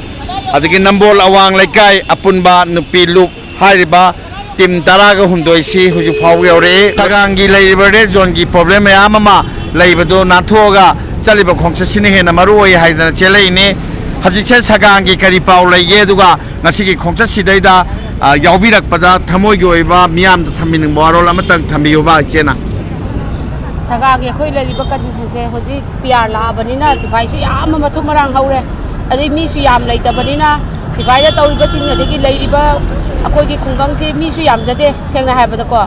ꯑꯗꯒꯤ ꯅꯝꯕꯣꯜ ꯑꯋꯥꯡ ꯂꯩꯀꯥꯏ ꯑꯄꯨꯟꯕ ꯅꯨꯄꯤ ꯂꯨꯞ ꯍꯥꯏꯔꯤꯕ ꯇꯤꯝ ꯇꯔꯥꯒ ꯍꯨꯝꯗꯣꯏꯁꯤ ꯍꯧꯖꯤꯛ ꯐꯥꯎꯕ ꯌꯧꯔꯛꯏ꯫ ꯁꯒꯥꯡꯒꯤ ꯂꯩꯔꯤꯕ red zoneꯒꯤ problem ꯃꯌꯥꯝ ꯑꯃ ꯂꯩꯕꯗꯨ ꯅꯥꯟꯊꯣꯛꯑꯒ ꯆꯠꯂꯤꯕ ꯈꯣꯡꯆꯠꯁꯤꯅ ꯍꯦꯟꯅ ꯃꯔꯨ ꯑꯣꯏ ꯍꯥꯏꯗꯅ ꯆꯦꯜꯂꯛꯏꯅꯤ꯫ ꯍꯧꯖꯤꯛꯁꯦ ꯁꯒꯥꯡꯒꯤ ꯀꯔꯤ ꯄꯥꯎ ꯂꯩꯒꯦ, ꯑꯗꯨꯒ ꯉꯁꯤꯒꯤ ꯈꯣꯡꯆꯠꯁꯤꯗꯩꯗ ꯑ, ꯌꯥꯎꯕꯤꯔꯛꯄꯗ ꯊꯃꯣꯏꯒꯤ ꯑꯣꯏꯕ ꯃꯤꯌꯥꯝꯗ ꯊꯝꯕꯤꯅꯤꯡꯕ ꯋꯥꯔꯣꯜ ꯑꯃꯇꯪ ꯊꯝꯕꯤꯌꯨꯕ, ꯏꯆꯦꯅ꯫ ꯁꯒꯥꯒꯤ ꯑꯩꯈꯣꯏ ꯂꯩꯔꯤꯕ ꯀꯟꯗꯤꯁꯟꯁꯦ ꯍꯧꯖꯤꯛ ꯄꯤ ꯑꯥꯔ ꯂꯥꯛꯑꯕꯅꯤꯅ ꯁꯤꯐꯥꯏꯁꯨ ꯌꯥꯝꯅ ꯃꯊꯨꯝ ꯃꯔꯥꯡ ꯍꯧꯔꯦ꯫ ꯑꯗꯩ ꯃꯤꯁꯨ ꯌꯥꯝ ꯂꯩꯇꯕꯅꯤꯅ ꯁꯤꯐꯥꯏꯗ ꯇꯧꯔꯤꯕꯁꯤꯡ, ꯑꯗꯒꯤ ꯂꯩꯔꯤꯕ ꯑꯩꯈꯣꯏꯒꯤ ꯈꯨꯡꯒꯪꯁꯦ ꯃꯤꯁꯨ ꯌꯥꯝꯖꯗꯦ, ꯁꯦꯡꯅ ꯍꯥꯏꯕꯗꯀꯣ꯫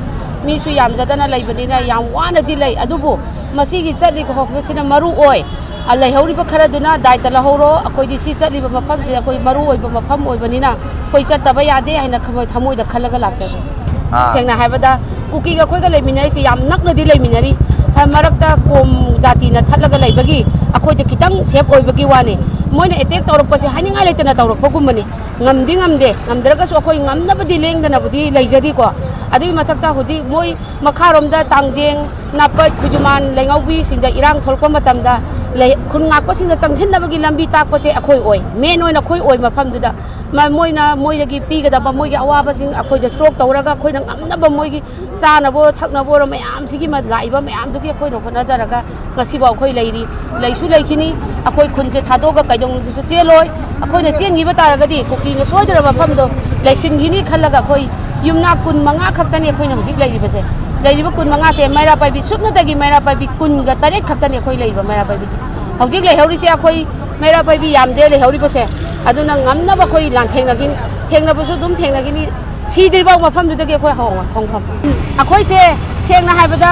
ꯃꯤꯁꯨ ꯌꯥꯝꯖꯗꯅ ꯂꯩꯕꯅꯤꯅ ꯌꯥꯝ ꯋꯥꯅꯗꯤ ꯂꯩ꯫ ꯑꯗꯨꯕꯨ ꯃꯁꯤꯒꯤ ꯆꯠꯂꯤ ꯈꯣꯡꯆꯠꯁꯤꯅ ꯃꯔꯨ ꯑꯣꯏ꯫ ꯑ, ꯂꯩꯍꯧꯔꯤꯕ ꯈꯔꯗꯨꯅ ꯗꯥꯏꯇ ꯂꯧꯍꯧꯔꯣ꯫ ꯑꯩꯈꯣꯏꯗꯤ ꯁꯤ ꯆꯠꯂꯤꯕ ꯃꯐꯝꯁꯦ ꯑꯩꯈꯣꯏ ꯃꯔꯨ ꯑꯣꯏꯕ ꯃꯐꯝ ꯑꯣꯏꯕꯅꯤꯅ ꯑꯩꯈꯣꯏ ꯆꯠꯇꯕ ꯌꯥꯗꯦ ꯍꯥꯏꯅ ꯈꯃꯣꯏ-, ꯊꯃꯣꯏꯗ ꯈꯜꯂꯒ ꯂꯥꯛꯆꯕꯅꯤ꯫ ꯑꯥ꯫ ꯁꯦꯡꯅ ꯍꯥꯏꯕꯗ ꯀꯨꯀꯤꯒ ꯑꯩꯈꯣꯏꯒ ꯂꯩꯃꯤꯟꯅꯔꯤꯁꯦ ꯌꯥꯝ ꯅꯛꯅꯗꯤ ꯂꯩꯃꯤꯟꯅꯔꯤ꯫ ꯑ, ꯃꯔꯛꯇ ꯀꯣꯝ ꯖꯥꯇꯤꯅ ꯊꯠꯂꯒ ꯂꯩꯕꯒꯤ ꯑꯩꯈꯣꯏꯗ ꯈꯤꯇꯪ ꯁꯦꯞ ꯑꯣꯏꯕꯒꯤ ꯋꯥꯅꯤ꯫ ꯃꯣꯏꯅ ꯑꯦꯇꯦꯛ ꯇꯧꯔꯛꯄꯁꯦ ꯍꯥꯏꯅꯤꯡꯉꯥꯏ ꯂꯩꯇꯅ ꯇꯧꯔꯛꯄꯒꯨꯝꯕꯅꯤ꯫ ꯉꯝꯗꯤ ꯉꯝꯗꯦ, ꯉꯝꯗ꯭ꯔꯒꯁꯨ ꯑꯩꯈꯣꯏ ꯉꯝꯅꯕꯗꯤ ꯂꯦꯡꯗꯅꯕꯨꯗꯤ ꯂꯩꯖꯔꯤꯀꯣ꯫ ꯑꯗꯨꯒꯤ ꯃꯊꯛꯇ ꯍꯧꯖꯤꯛ ꯃꯣꯏ ꯃꯈꯥꯔꯣꯝꯗ ꯇꯥꯡꯖꯦꯡ, ꯅꯥꯄꯠ, ꯈꯨꯖꯨꯃꯥꯟ, ꯂꯩꯉꯥꯎꯕꯤꯁꯤꯡꯗ ꯏꯔꯥꯡ ꯊꯣꯛꯂꯛꯄ ꯃꯇꯝꯗ ꯂꯩ-, ꯈꯨꯟ ꯉꯥꯛꯄꯁꯤꯡꯅ ꯆꯪꯁꯤꯟꯅꯕꯒꯤ ꯂꯝꯕꯤ ꯇꯥꯛꯄꯁꯦ ꯑꯩꯈꯣꯏ ꯑꯣꯏ, ꯃꯦꯟ ꯑꯣꯏꯅ ꯑꯩꯈꯣꯏ ꯑꯣꯏ ꯃꯐꯝꯗꯨꯗ꯫ ꯃ-, ꯃꯣꯏꯅ ꯃꯣꯏꯗꯒꯤ ꯄꯤꯒꯗꯕ ꯃꯣꯏꯒꯤ ꯑꯋꯥꯕꯁꯤꯡ ꯑꯩꯈꯣꯏꯗ ꯁ꯭ꯇꯣꯛ ꯇꯧꯔꯒ ꯑꯩꯈꯣꯏꯅ ꯉꯝꯅꯕ ꯃꯣꯏꯒꯤ ꯆꯥꯅꯕ ꯑꯣꯏꯔꯣ, ꯊꯛꯅꯕ ꯑꯣꯏꯔꯣ, ꯃꯌꯥꯝꯁꯤꯒꯤ ꯃ-, ꯂꯥꯛꯏꯕ ꯃꯌꯥꯝꯗꯨꯒꯤ ꯑꯩꯈꯣꯏꯅ ꯍꯣꯠꯅꯖꯔꯒ ꯉꯁꯤꯐꯥꯎ ꯑꯩꯈꯣꯏ ꯂꯩꯔꯤ, ꯂꯩꯁꯨ ꯂꯩꯈꯤꯅꯤ꯫ ꯑꯩꯈꯣꯏ ꯈꯨꯟꯁꯦ ꯊꯥꯗꯣꯛꯑꯒ ꯀꯩꯗꯧꯅꯨꯡꯗꯁꯨ ꯆꯦꯜꯂꯣꯏ꯫ ꯑꯩꯈꯣꯏꯅ ꯆꯦꯟꯈꯤꯕ ꯇꯥꯔꯒꯗꯤ ꯀꯨꯀꯤꯅ ꯁꯣꯏꯗ꯭ꯔꯕ ꯃꯐꯝꯗꯣ ꯂꯩꯁꯤꯟꯈꯤꯅꯤ ꯈꯜꯂꯒ ꯑꯩꯈꯣꯏ ꯌꯨꯝꯅꯥꯛ ꯀꯨꯟ ꯃꯉꯥ ꯈꯛꯇꯅꯤ ꯑꯩꯈꯣꯏꯅ ꯍꯧꯖꯤꯛ ꯂꯩꯔꯤꯕꯁꯦ꯫ ꯂꯩꯔꯤꯕ ꯀꯨꯟ ꯃꯉꯥꯁꯦ ꯃꯩꯔꯥ ꯄꯥꯏꯕꯤ ꯁꯨꯞꯅꯇꯒꯤ ꯃꯩꯔꯥ ꯄꯥꯏꯕꯤ ꯀꯨꯟꯒ ꯇꯔꯦꯠ ꯈꯛꯇꯅꯤ ꯑꯩꯈꯣꯏ ꯂꯩꯔꯤꯕ ꯃꯩꯔꯥ ꯄꯥꯏꯕꯤꯁꯦ꯫ ꯍꯧꯖꯤꯛ ꯂꯩꯍꯧꯔꯤꯁꯦ ꯑꯩꯈꯣꯏ ꯃꯩꯔꯥ ꯄꯥꯏꯕꯤ ꯌꯥꯝꯗꯦ ꯂꯩꯍꯧꯔꯤꯕꯁꯦ꯫ ꯑꯗꯨꯅ ꯉꯝꯅꯕ ꯑꯩꯈꯣꯏ ꯂꯥꯟꯊꯦꯡꯅꯈꯤꯅꯤ, ꯊꯦꯡꯅꯕꯁꯨ ꯑꯗꯨꯝ ꯊꯦꯡꯅꯈꯤꯅꯤ꯫ ꯁꯤꯗ꯭ꯔꯤꯐꯥꯎ ꯃꯐꯝꯗꯨꯗꯒꯤ ꯑꯩꯈꯣꯏ ꯍꯧ-, ꯍꯣꯡꯐꯝ꯫ ꯑꯩꯈꯣꯏꯁꯦ ꯁꯦꯡꯅ ꯍꯥꯏꯕꯗ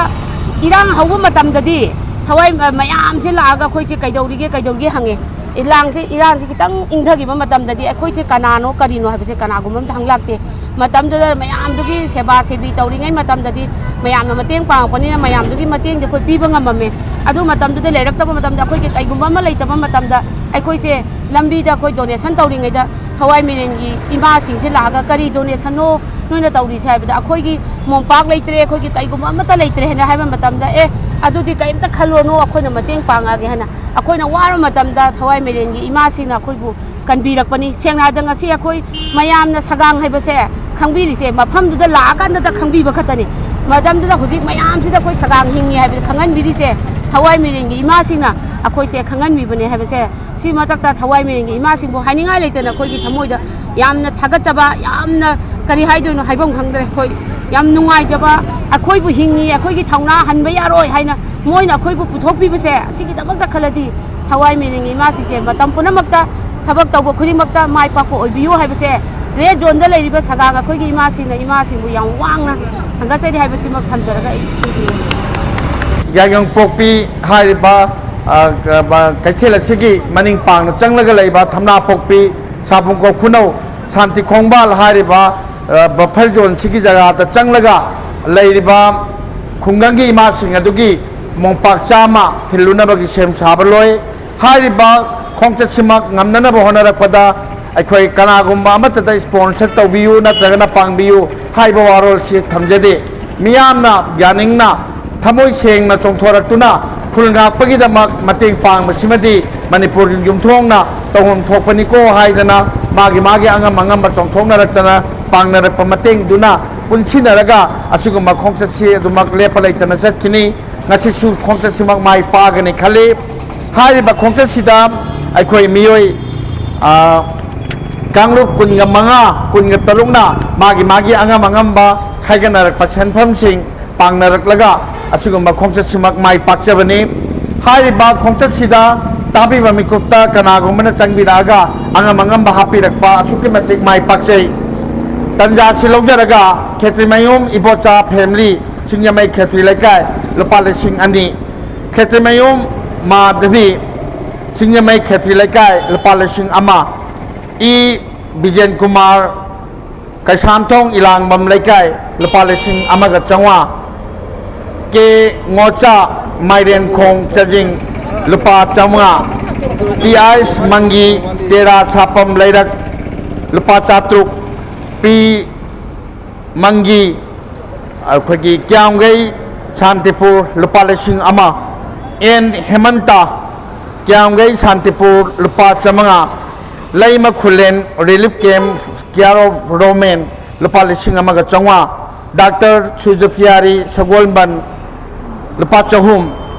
ꯏꯔꯥꯡ ꯍꯧꯕ ꯃꯇꯝꯗꯗꯤ ꯊꯋꯥꯏ ꯃ-, ꯃꯌꯥꯝꯁꯦ ꯂꯥꯛꯑꯒ ꯑꯩꯈꯣꯏꯁꯦ ꯀꯩꯗꯧꯔꯤꯒꯦ, ꯀꯩꯗꯧꯔꯤꯒꯦ ꯍꯪꯉꯦ꯫ ꯏꯔꯥꯡꯁꯦ, ꯏꯔꯥꯡꯁꯦ ꯈꯤꯇꯪ ꯏꯪꯊꯈꯤꯕ ꯃꯇꯝꯗꯗꯤ ꯑꯩꯈꯣꯏꯁꯦ ꯀꯅꯥꯅꯣ, ꯀꯔꯤꯅꯣ ꯍꯥꯏꯕꯁꯦ ꯀꯅꯥꯒꯨꯝꯕ ꯑꯝꯇ ꯍꯪꯂꯛꯇꯦ꯫ ꯃꯇꯝꯗꯨꯗ ꯃꯌꯥꯝꯗꯨꯒꯤ ꯁꯦꯕꯥ ꯁꯦꯕꯤ ꯇꯧꯔꯤꯉꯩ ꯃꯇꯝꯗꯗꯤ ꯃꯌꯥꯝꯅ ꯃꯇꯦꯡ ꯄꯥꯡꯉꯛꯄꯅꯤꯅ ꯃꯌꯥꯝꯗꯨꯒꯤ ꯃꯇꯦꯡꯗꯤ ꯑꯩꯈꯣꯏ ꯄꯤꯕ ꯉꯝꯃꯝꯃꯦ꯫ ꯑꯗꯨ ꯃꯇꯝꯗꯨꯗ ꯂꯩꯔꯛꯇꯕ ꯃꯇꯝꯗ ꯑꯩꯈꯣꯏꯒꯤ ꯀꯩꯒꯨꯝꯕ ꯑꯃ ꯂꯩꯇꯕ ꯃꯇꯝꯗ ꯑꯩꯈꯣꯏꯁꯦ ꯂꯝꯕꯤꯗ ꯑꯩꯈꯣꯏ ꯗꯣꯅꯦꯁꯟ ꯇꯧꯔꯤꯉꯩꯗ ꯊꯋꯥꯏ ꯃꯤꯔꯦꯟꯒꯤ ꯏꯃꯥꯁꯤꯡꯁꯦ ꯂꯥꯛꯑꯒ "ꯀꯔꯤ ꯗꯣꯅꯦꯁꯟꯅꯣ ꯅꯣꯏꯅ ꯇꯧꯔꯤꯁꯦ?" ꯍꯥꯏꯕꯗ, "ꯑꯩꯈꯣꯏꯒꯤ ꯃꯣꯝꯄꯥꯛ ꯂꯩꯇ꯭ꯔꯦ, ꯑꯩꯈꯣꯏꯒꯤ ꯀꯩꯒꯨꯝꯕ ꯑꯃꯠꯇ ꯂꯩꯇ꯭ꯔꯦ" ꯍꯥꯏꯅ ꯍꯥꯏꯕ ꯃꯇꯝꯗ, "ꯑꯦ, ꯑꯗꯨꯗꯤ ꯀꯔꯤꯝꯇ ꯈꯜꯂꯨꯔꯅꯨ, ꯑꯩꯈꯣꯏꯅ ꯃꯇꯦꯡ ꯄꯥꯡꯉꯛꯑꯒꯦ" ꯍꯥꯏꯅ ꯑꯩꯈꯣꯏꯅ ꯋꯥꯔꯕ ꯃꯇꯝꯗ ꯊꯋꯥꯏ ꯃꯤꯔꯦꯟꯒꯤ ꯏꯃꯥꯁꯤꯡꯅ ꯑꯩꯈꯣꯏꯕꯨ ꯀꯟꯕꯤꯔꯛꯄꯅꯤ꯫ ꯁꯦꯡꯅ ꯍꯥꯏꯔꯕꯗ ꯉꯁꯤ ꯑꯩꯈꯣꯏ ꯃꯌꯥꯝꯅ ꯁꯒꯥꯡ ꯍꯥꯏꯕꯁꯦ ꯈꯪꯕꯤꯔꯤꯁꯦ ꯃꯐꯝꯗꯨꯗ ꯂꯥꯛꯑꯀꯥꯟꯗꯇ ꯈꯪꯕꯤꯕ ꯈꯛꯇꯅꯤ꯫ ꯃꯇꯝꯗꯨꯗ ꯍꯧꯖꯤꯛ ꯃꯌꯥꯝꯁꯤꯗ ꯑꯩꯈꯣꯏ ꯁꯒꯥꯡ ꯍꯤꯡꯉꯤ ꯍꯥꯏꯕꯁꯦ ꯈꯪꯍꯟꯕꯤꯔꯤꯁꯦ ꯊꯋꯥꯏ ꯃꯤꯔꯦꯟꯒꯤ ꯏꯃꯥꯁꯤꯡꯅ ꯑꯩꯈꯣꯏꯁꯦ ꯈꯪꯍꯟꯕꯤꯕꯅꯦ ꯍꯥꯏꯕꯁꯦ꯫ ꯁꯤ ꯃꯊꯛꯇ ꯊꯋꯥꯏ ꯃꯤꯔꯦꯟꯒꯤ ꯏꯃꯥꯁꯤꯡꯕꯨ ꯍꯥꯏꯅꯤꯡꯉꯥꯏ ꯂꯩꯇꯅ ꯑꯩꯈꯣꯏꯒꯤ ꯊꯃꯣꯏꯗ ꯌꯥꯝꯅ ꯊꯥꯒꯠꯆꯕ, ꯌꯥꯝꯅ ꯀꯔꯤ ꯍꯥꯏꯗꯣꯏꯅꯣ, ꯍꯥꯏꯐꯝ ꯈꯪꯗ꯭ꯔꯦ꯫ ꯑꯩꯈꯣꯏ ꯌꯥꯝ ꯅꯨꯡꯉꯥꯏꯖꯕ, ꯑꯩꯈꯣꯏꯕꯨ ꯍꯤꯡꯉꯤ, ꯑꯩꯈꯣꯏꯒꯤ ꯊꯧꯅꯥ ꯍꯟꯕ ꯌꯥꯔꯣꯏ ꯍꯥꯏꯅ ꯃꯣꯏꯅ ꯑꯩꯈꯣꯏꯕꯨ ꯄꯨꯊꯣꯛꯄꯤꯕꯁꯦ, ꯑꯁꯤꯒꯤꯗꯃꯛꯇ ꯈꯜꯂꯗꯤ ꯊꯋꯥꯏ ꯃꯤꯅꯤꯡꯉꯤ꯫ ꯏꯃꯥꯁꯤꯡꯁꯦ ꯃꯇꯝ ꯄꯨꯝꯅꯃꯛꯇ ꯊꯕꯛ ꯇꯧꯕ ꯈꯨꯗꯤꯡꯃꯛꯇ ꯃꯥꯏ ꯄꯥꯛꯄ ꯑꯣꯏꯕꯤꯌꯨ ꯍꯥꯏꯕꯁꯦ, ꯔꯦꯗ ꯖꯣꯟꯗ ꯂꯩꯔꯤꯕ ꯁꯒꯥꯡ ꯑꯩꯈꯣꯏꯒꯤ ꯏꯃꯥꯁꯤꯡꯅ ꯏꯃꯥꯁꯤꯡꯕꯨ ꯌꯥꯝ ꯋꯥꯡꯅ ꯊꯥꯒꯠꯆꯔꯤ ꯍꯥꯏꯕꯁꯤꯃꯛ ꯊꯝꯖꯔꯒ ꯑꯩ ꯂꯣꯏꯁꯤꯟꯖꯔꯒꯦ꯫ ꯌꯥꯏꯉꯪꯄꯣꯛꯄꯤ ꯍꯥꯏꯔꯤꯕ, ꯑ, ꯀ-, ꯕ-, ꯀꯩꯊꯦꯜ ꯑꯁꯤꯒꯤ ꯃꯅꯤꯡ ꯄꯥꯡꯅ ꯆꯪꯂꯒ ꯂꯩꯕ ꯊꯝꯅꯥꯄꯣꯛꯄꯤ, ꯁꯥꯕꯨꯡ ꯀꯧꯈꯨꯅꯧ, ꯁꯥꯟꯇꯤ ꯈꯣꯡꯕꯥꯜ ꯍꯥꯏꯔꯤꯕ, ꯑ, ꯕꯐꯔ ꯖꯣꯟꯁꯤꯒꯤ ꯖꯒꯥꯗ ꯆꯪꯂꯒ ꯂꯩꯔꯤꯕ ꯈꯨꯡꯒꯪꯒꯤ ꯏꯃꯥꯁꯤꯡ ꯑꯗꯨꯒꯤ ꯃꯣꯝꯄꯥꯛ ꯆꯥꯝꯃ ꯊꯤꯜꯂꯨꯅꯕꯒꯤ ꯁꯦꯝ ꯁꯥꯕ ꯂꯣꯏ꯫ ꯍꯥꯏꯔꯤꯕ ꯈꯣꯡꯆꯠꯁꯤꯃꯛ ꯉꯝꯅꯅꯕ ꯍꯣꯠꯅꯔꯛꯄꯗ ꯑꯩꯈꯣꯏ ꯀꯅꯥꯒꯨꯝꯕ ꯑꯃꯠꯇꯗ ꯏꯁꯄꯣꯟꯁꯔ ꯇꯧꯕꯤꯌꯨ ꯅꯠꯇ꯭ꯔꯒꯅ ꯄꯥꯡꯕꯤꯌꯨ ꯍꯥꯏꯕ ꯋꯥꯔꯣꯜꯁꯤ ꯊꯝꯖꯗꯦ꯫ ꯃꯤꯌꯥꯝꯅ ꯌꯥꯅꯤꯡꯅ ꯊꯃꯣꯏ ꯁꯦꯡꯅ ꯆꯣꯡꯊꯣꯔꯛꯇꯨꯅ ꯈꯨꯜ ꯉꯥꯛꯄꯒꯤꯗꯃꯛ ꯃꯇꯦꯡ ꯄꯥꯡꯕꯁꯤꯃꯗꯤ ꯃꯅꯤꯄꯨꯔꯒꯤ ꯌꯨꯝꯊꯣꯡꯅ ꯇꯧꯐꯝ ꯊꯣꯛꯄꯅꯤꯀꯣ ꯍꯥꯏꯗꯅ ꯃꯥꯒꯤ ꯃꯥꯒꯤ ꯑꯉꯝ ꯑꯉꯝꯕ ꯆꯣꯡꯊꯣꯛꯅꯔꯛꯇꯅ ꯄꯥꯡꯅꯔꯛꯄ ꯃꯇꯦꯡꯗꯨꯅ ꯄꯨꯟꯁꯤꯟꯅꯔꯒ ꯑꯁꯤꯒꯨꯝꯕ ꯈꯣꯡꯆꯠꯁꯤ ꯑꯗꯨꯃꯛ ꯂꯦꯞꯄ ꯂꯩꯇꯅ ꯆꯠꯈꯤꯅꯤ꯫ ꯉꯁꯤꯁꯨ ꯈꯣꯡꯆꯠꯁꯤꯃꯛ ꯃꯥꯏ ꯄꯥꯛꯒꯅꯤ ꯈꯜꯂꯤ꯫ ꯍꯥꯏꯔꯤꯕ ꯈꯣꯡꯆꯠꯁꯤꯗ ꯑꯩꯈꯣꯏ ꯃꯤꯑꯣꯏ, ꯑ, ꯀꯥꯡꯂꯨꯞ ꯀꯨꯟꯒ ꯃꯉꯥ, ꯀꯨꯟꯒ ꯇꯔꯨꯛꯅ ꯃꯥꯒꯤ ꯃꯥꯒꯤ ꯑꯉꯝ ꯑꯉꯝꯕ ꯈꯥꯏꯒꯠꯅꯔꯛꯄ ꯁꯦꯟꯐꯝꯁꯤꯡ ꯄꯥꯡꯅꯔꯛꯂꯒ ꯑꯁꯤꯒꯨꯝꯕ ꯈꯣꯡꯆꯠꯁꯤꯃꯛ ꯃꯥꯏ ꯄꯥꯛꯆꯕꯅꯤ꯫ ꯍꯥꯏꯔꯤꯕ ꯈꯣꯡꯆꯠꯁꯤꯗ ꯇꯥꯕꯤꯕ ꯃꯤꯀꯨꯞꯇ ꯀꯅꯥꯒꯨꯝꯕꯅ ꯆꯪꯕꯤꯔꯛꯑꯒ ꯑꯉꯝ ꯑꯉꯝꯕ ꯍꯥꯞꯄꯤꯔꯛꯄ ꯑꯁꯨꯛꯀꯤ ꯃꯇꯤꯛ ꯃꯥꯏ ꯄꯥꯛꯆꯩ꯫ ꯇꯟꯖꯥꯁꯤ ꯂꯧꯖꯔꯒ ꯈꯦꯇ꯭ꯔꯤꯃꯌꯨꯝ ꯏꯕꯣꯆꯥ ꯐꯦꯃꯤꯂꯤ, ꯁꯤꯡꯖꯃꯩ ꯈꯦꯇ꯭ꯔꯤ ꯂꯩꯀꯥꯏ, ꯂꯨꯄꯥ ꯂꯤꯁꯤꯡ ꯑꯅꯤ꯫ ꯈꯦꯇ꯭ꯔꯤꯃꯌꯨꯝ ꯃꯥꯙꯕꯤ, ꯁꯤꯡꯖꯃꯩ ꯈꯦꯇ꯭ꯔꯤ ꯂꯩꯀꯥꯏ, ꯂꯨꯄꯥ ꯂꯤꯁꯤꯡ ꯑꯃ꯫ ꯏ ꯕꯤꯖꯦꯟ ꯀꯨꯃꯥꯔ, ꯀꯩꯁꯥꯝꯊꯣꯡ ꯏꯂꯥꯡꯕꯝ ꯂꯩꯀꯥꯏ, ꯂꯨꯄꯥ ꯂꯤꯁꯤꯡ ꯑꯃꯒ ꯆꯥꯝꯃꯉꯥ꯫ ꯀꯦ ꯉꯣꯆꯥ, ꯃꯥꯏꯔꯦꯟꯈꯣꯡ ꯆꯥꯖꯤꯡ, ꯂꯨꯄꯥ ꯆꯥꯝꯃꯉꯥ꯫ ꯄꯤ ꯑꯥꯏꯁ ꯃꯪꯒꯤ, ꯇꯦꯔꯥ ꯁꯥꯄꯝ ꯂꯩꯔꯛ, ꯂꯨꯄꯥ ꯆꯥꯇ꯭ꯔꯨꯛ꯫ ꯄꯤ ꯃꯪꯒꯤ, ꯑꯩꯈꯣꯏꯒꯤ ꯀ꯭ꯌꯥꯝꯒꯩ ꯁꯥꯟꯇꯤꯄꯨꯔ, ꯂꯨꯄꯥ ꯂꯤꯁꯤꯡ ꯑꯃ꯫ ꯑꯦꯟ ꯍꯦꯃꯟꯇ, ꯀ꯭ꯌꯥꯝꯒꯩ ꯁꯥꯟꯇꯤꯄꯨꯔ, ꯂꯨꯄꯥ ꯆꯥꯝꯃꯉꯥ꯫ ꯂꯩꯃ ꯈꯨꯂꯦꯟ relief camp, care of Romen, ꯂꯨꯄꯥ ꯂꯤꯁꯤꯡ ꯑꯃꯒ ꯆꯥꯝꯃꯉꯥ꯫ ꯗꯥꯛꯇꯔ ꯁꯨꯖꯐꯤꯌꯥꯔꯤ ꯁꯒꯣꯜꯕꯟ, ꯂꯨꯄꯥ ꯆꯍꯨꯝ꯫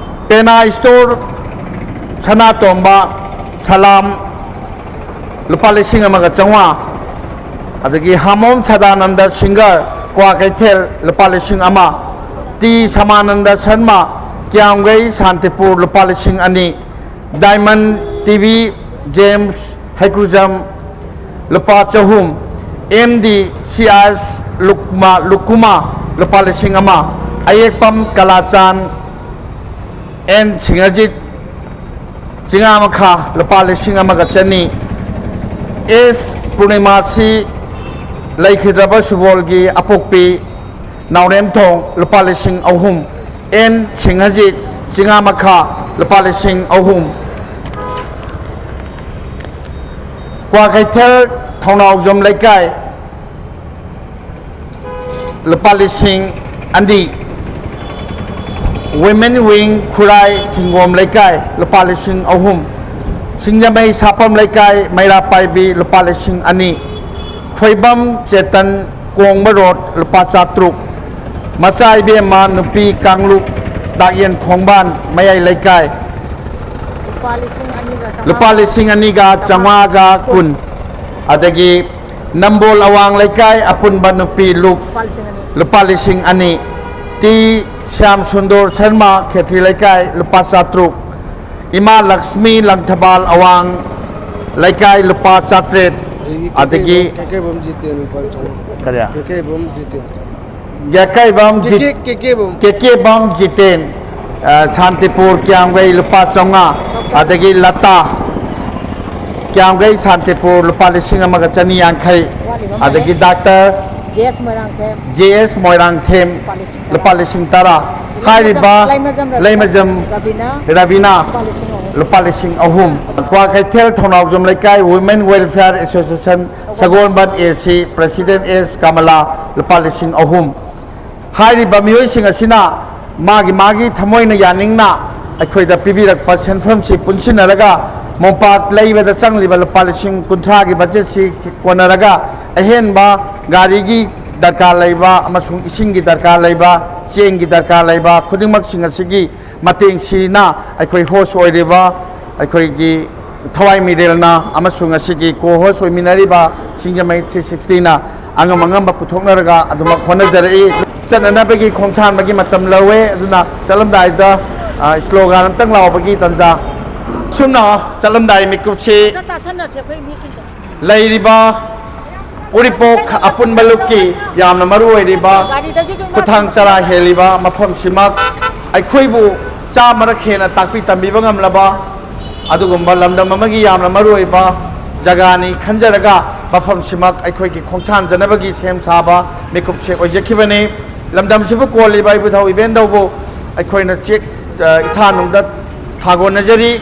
ꯄꯦꯅꯥ ꯁ꯭ꯇꯣꯔ ꯁꯅꯥꯇꯣꯝꯕ, ꯁꯂꯥꯝ, ꯂꯨꯄꯥ ꯂꯤꯁꯤꯡ ꯑꯃꯒ ꯆꯥꯝꯃꯉꯥ꯫ ꯑꯗꯒꯤ ꯍꯥꯃꯣꯝ ꯁꯗꯥꯅꯟꯗ ꯁꯤꯡꯒꯔ, ꯀ꯭ꯋꯥꯀꯩꯊꯦꯜ, ꯂꯨꯄꯥ ꯂꯤꯁꯤꯡ ꯑꯃ꯫ ꯇꯤ ꯁꯃꯥꯅꯟꯗ ꯁꯔꯃ, ꯀ꯭ꯌꯥꯝꯒꯩ, ꯁꯥꯟꯇꯤꯄꯨꯔ, ꯂꯨꯄꯥ ꯂꯤꯁꯤꯡ ꯑꯅꯤ꯫ ꯗꯥꯏꯃꯟ ꯇꯤ ꯚꯤ ꯖꯦꯝꯁ ꯍꯩꯀ꯭ꯔꯨꯖꯝ, ꯂꯨꯄꯥ ꯆꯍꯨꯝ꯫ ꯑꯦꯝ ꯗꯤ ꯁꯤ ꯑꯦꯁ ꯂꯨꯛꯃꯥ, ꯂꯨꯀꯨꯃꯥ, ꯂꯨꯄꯥ ꯂꯤꯁꯤꯡ ꯑꯃ꯫ ꯑꯌꯦꯛꯄꯝ ꯀꯂꯥꯆꯥꯟ ꯑꯦꯟ ꯁꯤꯡꯍꯖꯤꯠ, ꯆꯤꯉꯥꯃꯈꯥ, ꯂꯨꯄꯥ ꯂꯤꯁꯤꯡ ꯑꯃꯒ ꯆꯅꯤ꯫ ꯑꯦꯁ ꯄꯨꯔꯅꯤꯃꯥꯁꯤ, ꯂꯩꯈꯤꯗ꯭ꯔꯕ ꯁꯨꯕꯣꯜꯒꯤ ꯑꯄꯣꯛꯄꯤ, ꯅꯥꯎꯔꯦꯝꯊꯣꯡ, ꯂꯨꯄꯥ ꯂꯤꯁꯤꯡ ꯑꯍꯨꯝ꯫ ꯑꯦꯟ ꯁꯤꯡꯍꯖꯤꯠ, ꯆꯤꯉꯥꯃꯈꯥ, ꯂꯨꯄꯥ ꯂꯤꯁꯤꯡ ꯑꯍꯨꯝ꯫ ꯀ꯭ꯋꯥꯀꯩꯊꯦꯜ ꯊꯧꯅꯥꯎꯖꯝ ꯂꯩꯀꯥꯏ, ꯂꯨꯄꯥ ꯂꯤꯁꯤꯡ ꯑꯅꯤ꯫ ꯋꯤꯃꯦꯟ ꯋꯤꯡ ꯈꯨꯔꯥꯏ ꯊꯤꯡꯒꯣꯝ ꯂꯩꯀꯥꯏ, ꯂꯨꯄꯥ ꯂꯤꯁꯤꯡ ꯑꯍꯨꯝ꯫ ꯁꯤꯡꯖꯃꯩ ꯁꯥꯄꯝ ꯂꯩꯀꯥꯏ ꯃꯩꯔꯥ ꯄꯥꯏꯕꯤ, ꯂꯨꯄꯥ ꯂꯤꯁꯤꯡ ꯑꯅꯤ꯫ ꯈꯣꯏꯕꯝ ꯆꯦꯇꯟ ꯀꯣꯡꯕ ꯔꯣꯗ, ꯂꯨꯄꯥ ꯆꯥꯇ꯭ꯔꯨꯛ꯫ ꯃꯆꯥ ꯏꯕꯦꯝꯃ ꯅꯨꯄꯤ ꯀꯥꯡꯂꯨꯞ ꯇꯥꯛꯌꯦꯟ ꯈꯣꯡꯕꯥꯟ ꯃꯌꯥꯏ ꯂꯩꯀꯥꯏ, ꯂꯨꯄꯥ ꯂꯤꯁꯤꯡ ꯑꯅꯤꯒ ꯆꯥꯝꯃꯉꯥꯒ ꯀꯨꯟ꯫ ꯑꯗꯒꯤ ꯅꯝꯕꯣꯜ ꯑꯋꯥꯡ ꯂꯩꯀꯥꯏ ꯑꯄꯨꯟꯕ ꯅꯨꯄꯤ ꯂꯨꯞ, ꯂꯨꯄꯥ ꯂꯤꯁꯤꯡ ꯑꯅꯤ꯫ ꯇꯤ ꯁ꯭ꯌꯥꯝ ꯁꯨꯟꯗꯣꯔ ꯁꯔꯃ ꯈꯦꯇ꯭ꯔꯤ ꯂꯩꯀꯥꯏ, ꯂꯨꯄꯥ ꯆꯥꯇ꯭ꯔꯨꯛ꯫ ꯏꯃꯥ ꯂꯛꯁꯃꯤ ꯂꯪꯊꯕꯥꯜ ꯑꯋꯥꯡ ꯂꯩꯀꯥꯏ, ꯂꯨꯄꯥ ꯆꯥꯇ꯭ꯔꯦꯠ꯫ ꯑꯗꯒꯤ ꯀꯩꯀꯩꯕꯝ ꯖꯤꯇꯦꯟ, ꯂꯨꯄꯥ ꯆꯥꯝꯃꯉꯥ꯫ ꯀꯔꯤ? ꯀꯩꯀꯩꯕꯝ ꯖꯤꯇꯦꯟ꯫ ꯌꯥꯀꯥꯏꯕꯝ ꯖꯤꯠ-, ꯀꯦꯀꯦ-, ꯀꯦꯀꯦꯕꯝ꯫ ꯀꯦꯀꯦꯕꯝ ꯖꯤꯇꯦꯟ, ꯑ, ꯁꯥꯟꯇꯤꯄꯨꯔ ꯀ꯭ꯌꯥꯝꯒꯩ, ꯂꯨꯄꯥ ꯆꯥꯝꯃꯉꯥ꯫ ꯑꯗꯒꯤ ꯂꯇꯥ ꯀ꯭ꯌꯥꯝꯒꯩ, ꯁꯥꯟꯇꯤꯄꯨꯔ, ꯂꯨꯄꯥ ꯂꯤꯁꯤꯡ ꯑꯃꯒ ꯆꯅꯤ ꯌꯥꯡꯈꯩ꯫ ꯋꯥꯠꯂꯤꯕ ꯑꯃ ꯑꯗꯒꯤ ꯂꯩꯔꯦ꯫ ꯗꯥꯛꯇꯔ ꯖꯦ ꯑꯦꯁ ꯃꯣꯏꯔꯥꯡꯊꯦꯝ꯫ ꯖꯦ ꯑꯦꯁ ꯃꯣꯏꯔꯥꯡꯊꯦꯝ, ꯂꯨꯄꯥ ꯂꯤꯁꯤꯡ ꯇꯔꯥ꯫ ꯂꯨꯄꯥ ꯂꯤꯁꯤꯡ ꯇꯔꯥ꯫ ꯂꯩꯃꯖꯝ-, ꯍꯥꯏꯔꯤꯕ ꯂꯩꯃꯖꯝ ꯔꯕꯤꯅꯥ, ꯂꯩꯃꯖꯝ ꯔꯕꯤꯅꯥ, ꯂꯨꯄꯥ ꯂꯤꯁꯤꯡ ꯑꯍꯨꯝ꯫ ꯂꯨꯄꯥ ꯂꯤꯁꯤꯡ ꯑꯍꯨꯝ꯫ ꯀ꯭ꯋꯥꯀꯩꯊꯦꯜ ꯊꯧꯅꯥꯎꯖꯝ ꯂꯩꯀꯥꯏ Women Welfare Association ꯁꯒꯣꯜꯕꯟ ꯑꯦ ꯁꯤ President ꯑꯦꯁ ꯀꯃꯂꯥ, ꯂꯨꯄꯥ ꯂꯤꯁꯤꯡ ꯑꯍꯨꯝ꯫ ꯍꯥꯏꯔꯤꯕ ꯃꯤꯑꯣꯏꯁꯤꯡ ꯑꯁꯤꯅ ꯃꯥꯒꯤ ꯃꯥꯒꯤ ꯊꯃꯣꯏꯅ ꯌꯥꯅꯤꯡꯅ ꯑꯩꯈꯣꯏꯗ ꯄꯤꯕꯤꯔꯛꯄ ꯁꯦꯟꯐꯝꯁꯤ ꯄꯨꯟꯁꯤꯟꯅꯔꯒ ꯃꯣꯝꯄꯥꯛ ꯂꯩꯕꯗ ꯆꯪꯂꯤꯕ ꯂꯨꯄꯥ ꯂꯤꯁꯤꯡ ꯀꯨꯟꯊ꯭ꯔꯥꯒꯤ ꯕꯖꯦꯠꯁꯤ ꯀꯣꯟꯅꯔꯒ ꯑꯍꯦꯟꯕ ꯒꯥꯔꯤꯒꯤ ꯗꯔꯀꯥꯔ ꯂꯩꯕ ꯑꯃꯁꯨꯡ ꯏꯁꯤꯡꯒꯤ ꯗꯔꯀꯥꯔ ꯂꯩꯕ, ꯆꯦꯡꯒꯤ ꯗꯔꯀꯥꯔ ꯂꯩꯕ ꯈꯨꯗꯤꯡꯃꯛꯁꯤꯡ ꯑꯁꯤꯒꯤ ꯃꯇꯦꯡꯁꯤꯅ ꯑꯩꯈꯣꯏ host ꯑꯣꯏꯔꯤꯕ ꯑꯩꯈꯣꯏꯒꯤ ꯊꯋꯥꯏ ꯃꯤꯔꯦꯜꯅ ꯑꯃꯁꯨꯡ ꯉꯁꯤꯒꯤ ꯀꯣ ꯍꯣꯁ ꯑꯣꯏꯃꯤꯟꯅꯔꯤꯕ ꯁꯤꯡꯖꯃꯩ ꯊ꯭ꯔꯤ ꯁꯤꯛꯁꯇꯤꯅ ꯑꯉꯝ ꯑꯉꯝꯕ ꯄꯨꯊꯣꯛꯅꯔꯒ ꯑꯗꯨꯃꯛ ꯍꯣꯠꯅꯖꯔꯛꯏ꯫ ꯆꯠꯅꯅꯕꯒꯤ ꯈꯣꯡꯁꯥꯟꯕꯒꯤ ꯃꯇꯝ ꯂꯧꯋꯦ꯫ ꯑꯗꯨꯅ ꯆꯠꯂꯝꯗꯥꯏꯗ, ꯑ, ꯁ꯭ꯂꯣꯒꯥꯟ ꯑꯝꯇꯪ ꯂꯥꯎꯕꯒꯤ ꯇꯥꯟꯖꯥ꯫ ꯑꯁꯨꯝꯅ ꯆꯠꯂꯝꯗꯥꯏ ꯃꯤꯀꯨꯞꯁꯤ ꯈꯔ ꯇꯥꯁꯟꯅꯁꯦ ꯑꯩꯈꯣꯏ ꯃꯤꯁꯤꯡꯗꯣ꯫ ꯂꯩꯔꯤꯕ ꯎꯔꯤꯄꯣꯛ ꯑꯄꯨꯟꯕ ꯂꯨꯞꯀꯤ ꯌꯥꯝꯅ ꯃꯔꯨ ꯑꯣꯏꯔꯤꯕ ꯒꯥꯔꯤꯗꯒꯤꯁꯨ ꯈꯨꯊꯥꯡ ꯆꯔꯥ ꯍꯦꯜꯂꯤꯕ ꯃꯐꯝꯁꯤꯃꯛ ꯑꯩꯈꯣꯏꯕꯨ ꯆꯥꯝꯃꯔꯛ ꯍꯦꯟꯅ ꯇꯥꯛꯄꯤ ꯇꯝꯕꯤꯕ ꯉꯝꯂꯕ ꯑꯗꯨꯒꯨꯝꯕ ꯂꯝꯗꯝ ꯑꯃꯒꯤ ꯌꯥꯝꯅ ꯃꯔꯨ ꯑꯣꯏꯕ ꯖꯒꯥꯅꯤ ꯈꯟꯖꯔꯒ ꯃꯐꯝꯁꯤꯃꯛ ꯑꯩꯈꯣꯏꯒꯤ ꯈꯣꯡꯁꯥꯟꯖꯅꯕꯒꯤ ꯁꯦꯝ ꯁꯥꯕ ꯃꯤꯀꯨꯞꯁꯦ ꯑꯣꯏꯖꯈꯤꯕꯅꯤ꯫ ꯂꯝꯗꯝꯁꯤꯕꯨ ꯀꯣꯜꯂꯤꯕ ꯏꯕꯨꯙꯧ ꯏꯕꯦꯟꯗꯧꯕꯨ ꯑꯩꯈꯣꯏꯅ ꯆꯦꯛ, ꯑ, ꯏꯊꯥꯅꯨꯡꯗ ꯊꯥꯒꯣꯟꯅꯖꯔꯤ꯫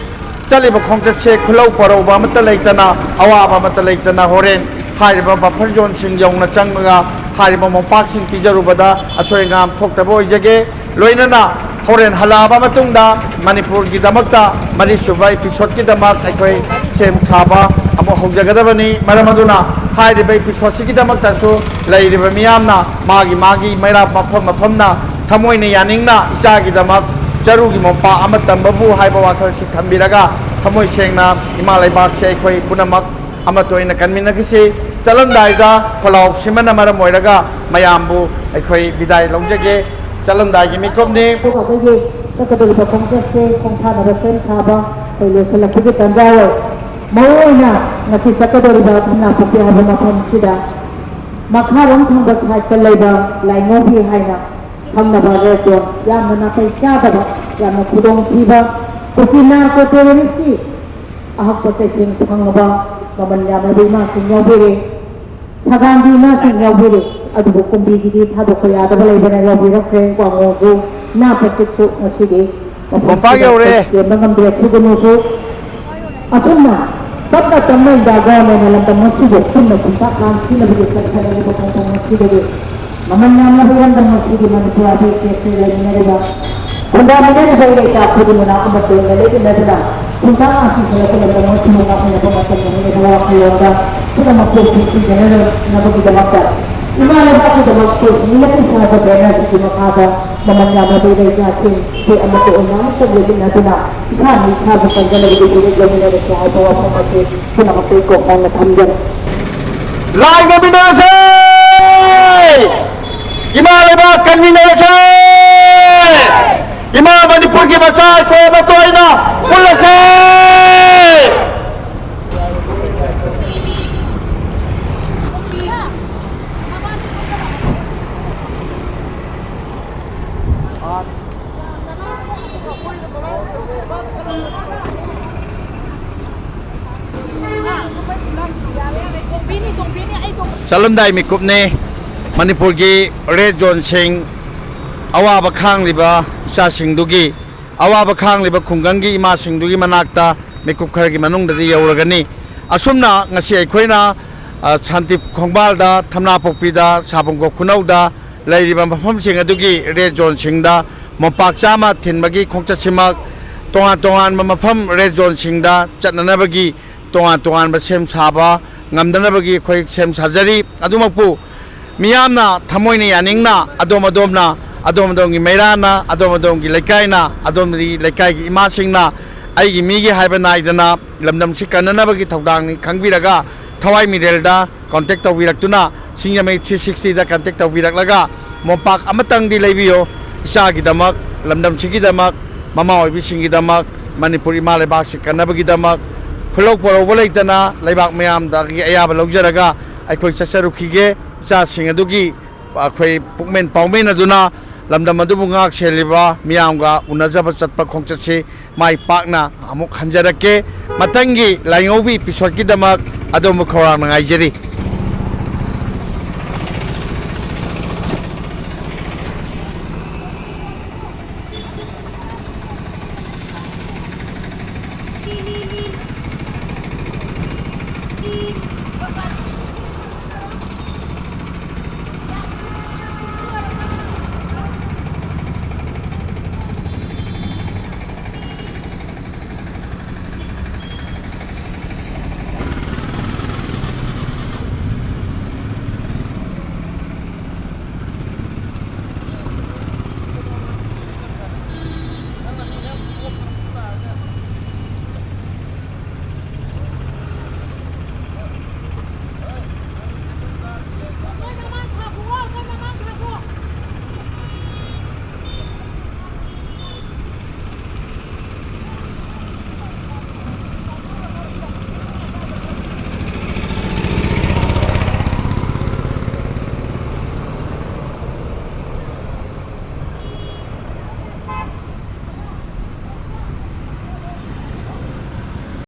ꯆꯠꯂꯤꯕ ꯈꯣꯡꯆꯠꯁꯦ ꯈꯨꯜꯂꯧ ꯄꯔꯧꯕ ꯑꯃꯠꯇ ꯂꯩꯇꯅ, ꯑꯋꯥꯕ ꯑꯃꯠꯇ ꯂꯩꯇꯅ ꯍꯣꯔꯦꯟ ꯍꯥꯏꯔꯤꯕ ꯕꯐꯔ ꯖꯣꯟꯁꯤꯡ ꯌꯧꯅ ꯆꯪꯉꯒ ꯍꯥꯏꯔꯤꯕ ꯃꯣꯝꯄꯥꯛꯁꯤꯡ ꯄꯤꯖꯔꯨꯕꯗ ꯑꯁꯣꯏ ꯑꯉꯥꯝ ꯊꯣꯛꯇꯕ ꯑꯣꯏꯖꯒꯦ꯫ ꯂꯣꯏꯅꯅ ꯍꯣꯔꯦꯟ ꯍꯜꯂꯛꯑꯕ ꯃꯇꯨꯡꯗ ꯃꯅꯤꯄꯨꯔꯒꯤꯗꯃꯛꯇ ꯃꯔꯤꯁꯨꯕ ꯏꯄꯤꯁꯣꯠꯀꯤꯗꯃꯛ ꯑꯩꯈꯣꯏ ꯁꯦꯝ ꯁꯥꯕ ꯑꯃꯨꯛ ꯍꯧꯖꯒꯗꯕꯅꯤ꯫ ꯃꯔꯝ ꯑꯗꯨꯅ ꯍꯥꯏꯔꯤꯕ ꯏꯄꯤꯁꯣꯠꯁꯤꯒꯤꯗꯃꯛꯇꯁꯨ ꯂꯩꯔꯤꯕ ꯃꯤꯌꯥꯝꯅ ꯃꯥꯒꯤ ꯃꯥꯒꯤ ꯃꯩꯔꯥ ꯃꯐꯝ ꯃꯐꯝꯅ ꯊꯃꯣꯏꯅ ꯌꯥꯅꯤꯡꯅ ꯏꯆꯥꯒꯤꯗꯃꯛ ꯆꯔꯨꯒꯤ ꯃꯣꯝꯄꯥꯛ ꯑꯃ ꯇꯝꯕꯕꯨ ꯍꯥꯏꯕ ꯋꯥꯈꯜꯁꯤ ꯊꯝꯕꯤꯔꯒ ꯊꯃꯣꯏ ꯁꯦꯡꯅ ꯏꯃꯥ ꯂꯩꯕꯥꯛꯁꯦ ꯑꯩꯈꯣꯏ ꯄꯨꯝꯅꯃꯛ ꯑꯃꯠꯇ ꯑꯣꯏꯅ ꯀꯟꯃꯤꯟꯅꯈꯤꯁꯤ꯫ ꯆꯠꯂꯝꯗꯥꯏꯗ ꯈꯣꯜꯂꯥꯎ ꯁꯤꯃꯅ ꯃꯔꯝ ꯑꯣꯏꯔꯒ ꯃꯌꯥꯝꯕꯨ ꯑꯩꯈꯣꯏ ꯕꯤꯗꯥꯏ ꯂꯧꯖꯒꯦ꯫ ꯆꯠꯂꯝꯗꯥꯏꯒꯤ ꯃꯤꯀꯨꯞꯅꯤ꯫ ꯑꯩꯈꯣꯏꯒꯤ ꯆꯠꯀꯗꯧꯔꯤꯕ ꯈꯣꯡꯆꯠꯁꯦ ꯈꯣꯡꯁꯥꯟꯅꯕ ꯁꯦꯝ ꯁꯥꯕ ꯑꯩꯈꯣꯏ ꯂꯣꯏꯁꯤꯜꯂꯛꯄꯒꯤ ꯇꯥꯟꯖꯥ ꯑꯣꯏ꯫ ꯃꯔꯨꯑꯣꯏꯅ ꯉꯁꯤ ꯆꯠꯀꯗꯧꯔꯤꯕ ꯀꯪꯂꯥꯄꯣꯛꯄꯤ ꯍꯥꯏꯕ ꯃꯐꯝꯁꯤꯗ ꯃꯈꯥꯔꯣꯝ ꯊꯪꯕ ꯁꯥꯏꯠꯇ ꯂꯩꯕ ꯂꯥꯏꯉꯧꯕꯤ ꯍꯥꯏꯅ ꯈꯪꯅꯕ ꯔꯦꯁꯇꯣꯔꯦꯟ ꯌꯥꯝꯅ ꯅꯥꯇꯩ ꯆꯥꯗꯕ, ꯌꯥꯝꯅ ꯈꯨꯗꯣꯡꯊꯤꯕ, ꯀꯨꯀꯤ ꯅꯥꯔꯀꯣ ꯇꯦꯔꯣꯔꯤꯁꯀꯤ ꯑꯍꯛꯄ ꯆꯩꯊꯦꯡ ꯐꯪꯂꯕ ꯃꯃꯜ ꯌꯥꯝꯂꯕ ꯏꯃꯥꯁꯤꯡ ꯌꯥꯎꯕꯤꯔꯦ꯫ ꯁꯒꯥꯡꯒꯤ ꯏꯃꯥꯁꯤꯡ ꯌꯥꯎꯕꯤꯔꯦ꯫ ꯑꯗꯨꯕꯨ ꯀꯨꯝꯕꯤꯒꯤꯗꯤ ꯊꯥꯗꯣꯛꯄ ꯌꯥꯗꯕ ꯂꯩꯕꯅ ꯌꯥꯎꯕꯤꯔꯛꯇ꯭ꯔꯦ꯫ ꯋꯥꯉꯣꯁꯨ ꯅꯥ ꯄꯆꯤꯛꯁꯨ ꯉꯁꯤꯗꯤ ꯃꯐꯝ ꯃꯣꯝꯄꯥꯛ ꯁꯤꯗ ꯌꯧꯔꯦ꯫ ꯆꯦꯟꯕ ꯉꯝꯗ꯭ꯔꯦ꯫ ꯁꯨꯒꯅꯨꯁꯨ ꯑꯁꯨꯝꯅ ꯇꯞꯅ ꯇꯞꯅ ꯏꯟꯗꯤꯌꯥ ꯒꯣꯔꯃꯦꯟꯅ ꯂꯝꯗꯝ ꯑꯁꯤꯕꯨ ꯄꯨꯟꯅ ꯈꯨꯟꯇꯥꯛ ꯂꯥꯟꯁꯤꯟꯅꯕꯒꯤ ꯆꯠꯊꯔꯛꯂꯤꯕ ꯈꯣꯡꯊꯥꯡ ꯑꯁꯤꯗꯒꯤ ꯃꯃꯜ ꯌꯥꯝꯂꯕ ꯏꯔꯝꯗꯝ ꯑꯁꯤꯒꯤ Manipur R B C S ꯂꯩꯃꯤꯟꯅꯔꯤꯕ ꯈꯨꯟꯗꯥꯃꯤꯟꯅꯔꯤꯕ ꯏꯔꯩꯆꯥ ꯈꯨꯗꯤꯡꯃꯛꯅ ꯑꯃꯠꯇ ꯑꯣꯏꯅ ꯂꯩꯃꯤꯟꯅꯗꯨꯅ ꯈꯨꯟꯇꯥꯛ ꯂꯥꯟꯁꯤꯟꯅꯔꯛꯄ ꯂꯝꯗꯝ ꯑꯁꯤꯕꯨ ꯉꯥꯛꯅꯅꯕ ꯃꯇꯝ ꯌꯧꯔꯛꯂꯕ ꯄꯨꯝꯅꯃꯛꯄꯨ ꯄꯨꯟꯁꯤꯟꯖꯅꯅꯕꯒꯤꯗꯃꯛꯇ ꯏꯃꯥ ꯂꯩꯕꯥꯛꯀꯤꯗꯃꯛ ꯄꯨꯟꯁꯤꯜꯂꯒ ꯁꯥꯕ ꯕꯦꯅꯔꯁꯤꯒꯤ ꯃꯈꯥꯗ ꯃꯃꯜ ꯌꯥꯝꯂꯕ ꯏꯔꯩꯆꯥꯁꯤꯡ ꯁꯤ ꯑꯃꯠꯇ ꯑꯣꯏꯅ ꯄꯨꯟꯁꯤꯟꯅꯗꯨꯅ ꯏꯁꯥꯅ ꯏꯁꯥꯕꯨ ꯀꯟꯖꯅꯕꯒꯤ ꯐꯤꯔꯦꯞ ꯂꯧꯃꯤꯟꯅꯔꯁꯤ ꯍꯥꯏꯕ ꯋꯥꯐꯝ ꯑꯁꯤ ꯄꯨꯝꯅꯃꯛꯇ ꯀꯣꯛ ꯉꯥꯡꯅ ꯊꯝꯖꯔꯤ꯫ ꯂꯥꯏ ꯉꯝꯃꯤꯟꯅꯔꯁꯦ! ꯏꯃꯥ ꯂꯩꯕꯥꯛ ꯀꯟꯃꯤꯟꯅꯔꯁꯦ! ꯏꯃꯥ ꯃꯅꯤꯄꯨꯔꯒꯤ ꯃꯆꯥ ꯑꯩꯈꯣꯏ ꯑꯃꯠꯇ ꯑꯣꯏꯅ ꯄꯨꯜꯂꯁꯦ! ꯆꯠꯂꯝꯗꯥꯏ ꯃꯤꯀꯨꯞꯅꯤ꯫ ꯃꯅꯤꯄꯨꯔꯒꯤ ꯔꯦꯗ ꯖꯣꯟꯁꯤꯡ, ꯑꯋꯥꯕ ꯈꯥꯡꯂꯤꯕ ꯏꯆꯥꯁꯤꯡꯗꯨꯒꯤ, ꯑꯋꯥꯕ ꯈꯥꯡꯂꯤꯕ ꯈꯨꯡꯒꯪꯒꯤ ꯏꯃꯥꯁꯤꯡꯗꯨꯒꯤ ꯃꯅꯥꯛꯇ ꯃꯤꯀꯨꯞ ꯈꯔꯒꯤ ꯃꯅꯨꯡꯗꯗꯤ ꯌꯧꯔꯒꯅꯤ꯫ ꯑꯁꯨꯝꯅ ꯉꯁꯤ ꯑꯩꯈꯣꯏꯅ, ꯑ, ꯁꯥꯟꯇꯤ ꯈꯣꯡꯕꯥꯜꯗ, ꯊꯝꯅꯥꯄꯣꯛꯄꯤꯗ, ꯁꯥꯕꯨꯡꯈꯣꯛ ꯈꯨꯅꯧꯗ ꯂꯩꯔꯤꯕ ꯃꯐꯝꯁꯤꯡ ꯑꯗꯨꯒꯤ ꯔꯦꯗ ꯖꯣꯟꯁꯤꯡꯗ ꯃꯣꯝꯄꯥꯛ ꯆꯥꯝꯃ ꯊꯤꯟꯕꯒꯤ ꯈꯣꯡꯆꯠꯁꯤꯃꯛ ꯇꯣꯉꯥꯟ ꯇꯣꯉꯥꯟꯕ ꯃꯐꯝ ꯔꯦꯗ ꯖꯣꯟꯁꯤꯡꯗ ꯆꯠꯅꯅꯕꯒꯤ ꯇꯣꯉꯥꯟ ꯇꯣꯉꯥꯟꯕ ꯁꯦꯝ ꯁꯥꯕ ꯉꯝꯗꯅꯕꯒꯤ ꯑꯩꯈꯣꯏ ꯁꯦꯝ ꯁꯥꯖꯔꯤ꯫ ꯑꯗꯨꯃꯛꯄꯨ ꯃꯤꯌꯥꯝꯅ ꯊꯃꯣꯏꯅ ꯌꯥꯅꯤꯡꯅ ꯑꯗꯣꯝ ꯑꯗꯣꯝꯅ, ꯑꯗꯣꯝ ꯑꯗꯣꯝꯒꯤ ꯃꯩꯔꯥꯅ, ꯑꯗꯣꯝ ꯑꯗꯣꯝꯒꯤ ꯂꯩꯀꯥꯏꯅ, ꯑꯗꯣꯝꯒꯤ ꯂꯩꯀꯥꯏꯒꯤ ꯏꯃꯥꯁꯤꯡꯅ ꯑꯩꯒꯤ ꯃꯤꯒꯤ ꯍꯥꯏꯕ ꯅꯥꯏꯗꯅ ꯂꯝꯗꯝꯁꯤ ꯀꯟꯅꯅꯕꯒꯤ ꯊꯧꯗꯥꯡꯅꯤ ꯈꯪꯕꯤꯔꯒ ꯊꯋꯥꯏ ꯃꯤꯔꯦꯜꯗ ꯀꯣꯟꯇꯦꯛ ꯇꯧꯕꯤꯔꯛꯇꯨꯅ ꯁꯤꯡꯖꯃꯩ ꯊ꯭ꯔꯤ ꯁꯤꯛꯁꯇꯤꯗ ꯀꯟꯇꯦꯛ ꯇꯧꯕꯤꯔꯛꯂꯒ ꯃꯣꯝꯄꯥꯛ ꯑꯃꯇꯪꯗꯤ ꯂꯩꯕꯤꯌꯨ꯫ ꯏꯆꯥꯒꯤꯗꯃꯛ, ꯂꯝꯗꯝꯁꯤꯒꯤꯗꯃꯛ, ꯃꯃꯥ ꯑꯣꯏꯕꯤꯁꯤꯡꯒꯤꯗꯃꯛ, ꯃꯅꯤꯄꯨꯔ ꯏꯃꯥ ꯂꯩꯕꯥꯛꯁꯤ ꯀꯟꯅꯕꯒꯤꯗꯃꯛ, ꯈꯨꯜꯂꯧ ꯄꯣꯔꯧꯕ ꯂꯩꯇꯅ ꯂꯩꯕꯥꯛ ꯃꯌꯥꯝꯗꯒꯤ ꯑꯌꯥꯕ ꯂꯧꯖꯔꯒ ꯑꯩꯈꯣꯏ ꯆꯠꯆꯔꯨꯈꯤꯒꯦ꯫ ꯏꯆꯥꯁꯤꯡ ꯑꯗꯨꯒꯤ ꯑꯩꯈꯣꯏ ꯄꯨꯛꯃꯦꯟ ꯄꯥꯎꯃꯦꯟ ꯑꯗꯨꯅ ꯂꯝꯗꯝ ꯑꯗꯨꯕꯨ ꯉꯥꯛ ꯁꯦꯜꯂꯤꯕ ꯃꯤꯌꯥꯝꯒ ꯎꯅꯖꯕ ꯆꯠꯄ ꯈꯣꯡꯆꯠꯁꯤ ꯃꯥꯏ ꯄꯥꯛꯅ ꯑꯃꯨꯛ ꯍꯟꯖꯔꯛꯀꯦ꯫ ꯃꯊꯪꯒꯤ ꯂꯥꯏꯉꯧꯕꯤ ꯏꯄꯤꯁꯣꯠꯀꯤꯗꯃꯛ ꯑꯗꯣꯝꯕꯨ ꯈꯧꯔꯥꯡꯅ ꯉꯥꯏꯖꯔꯤ꯫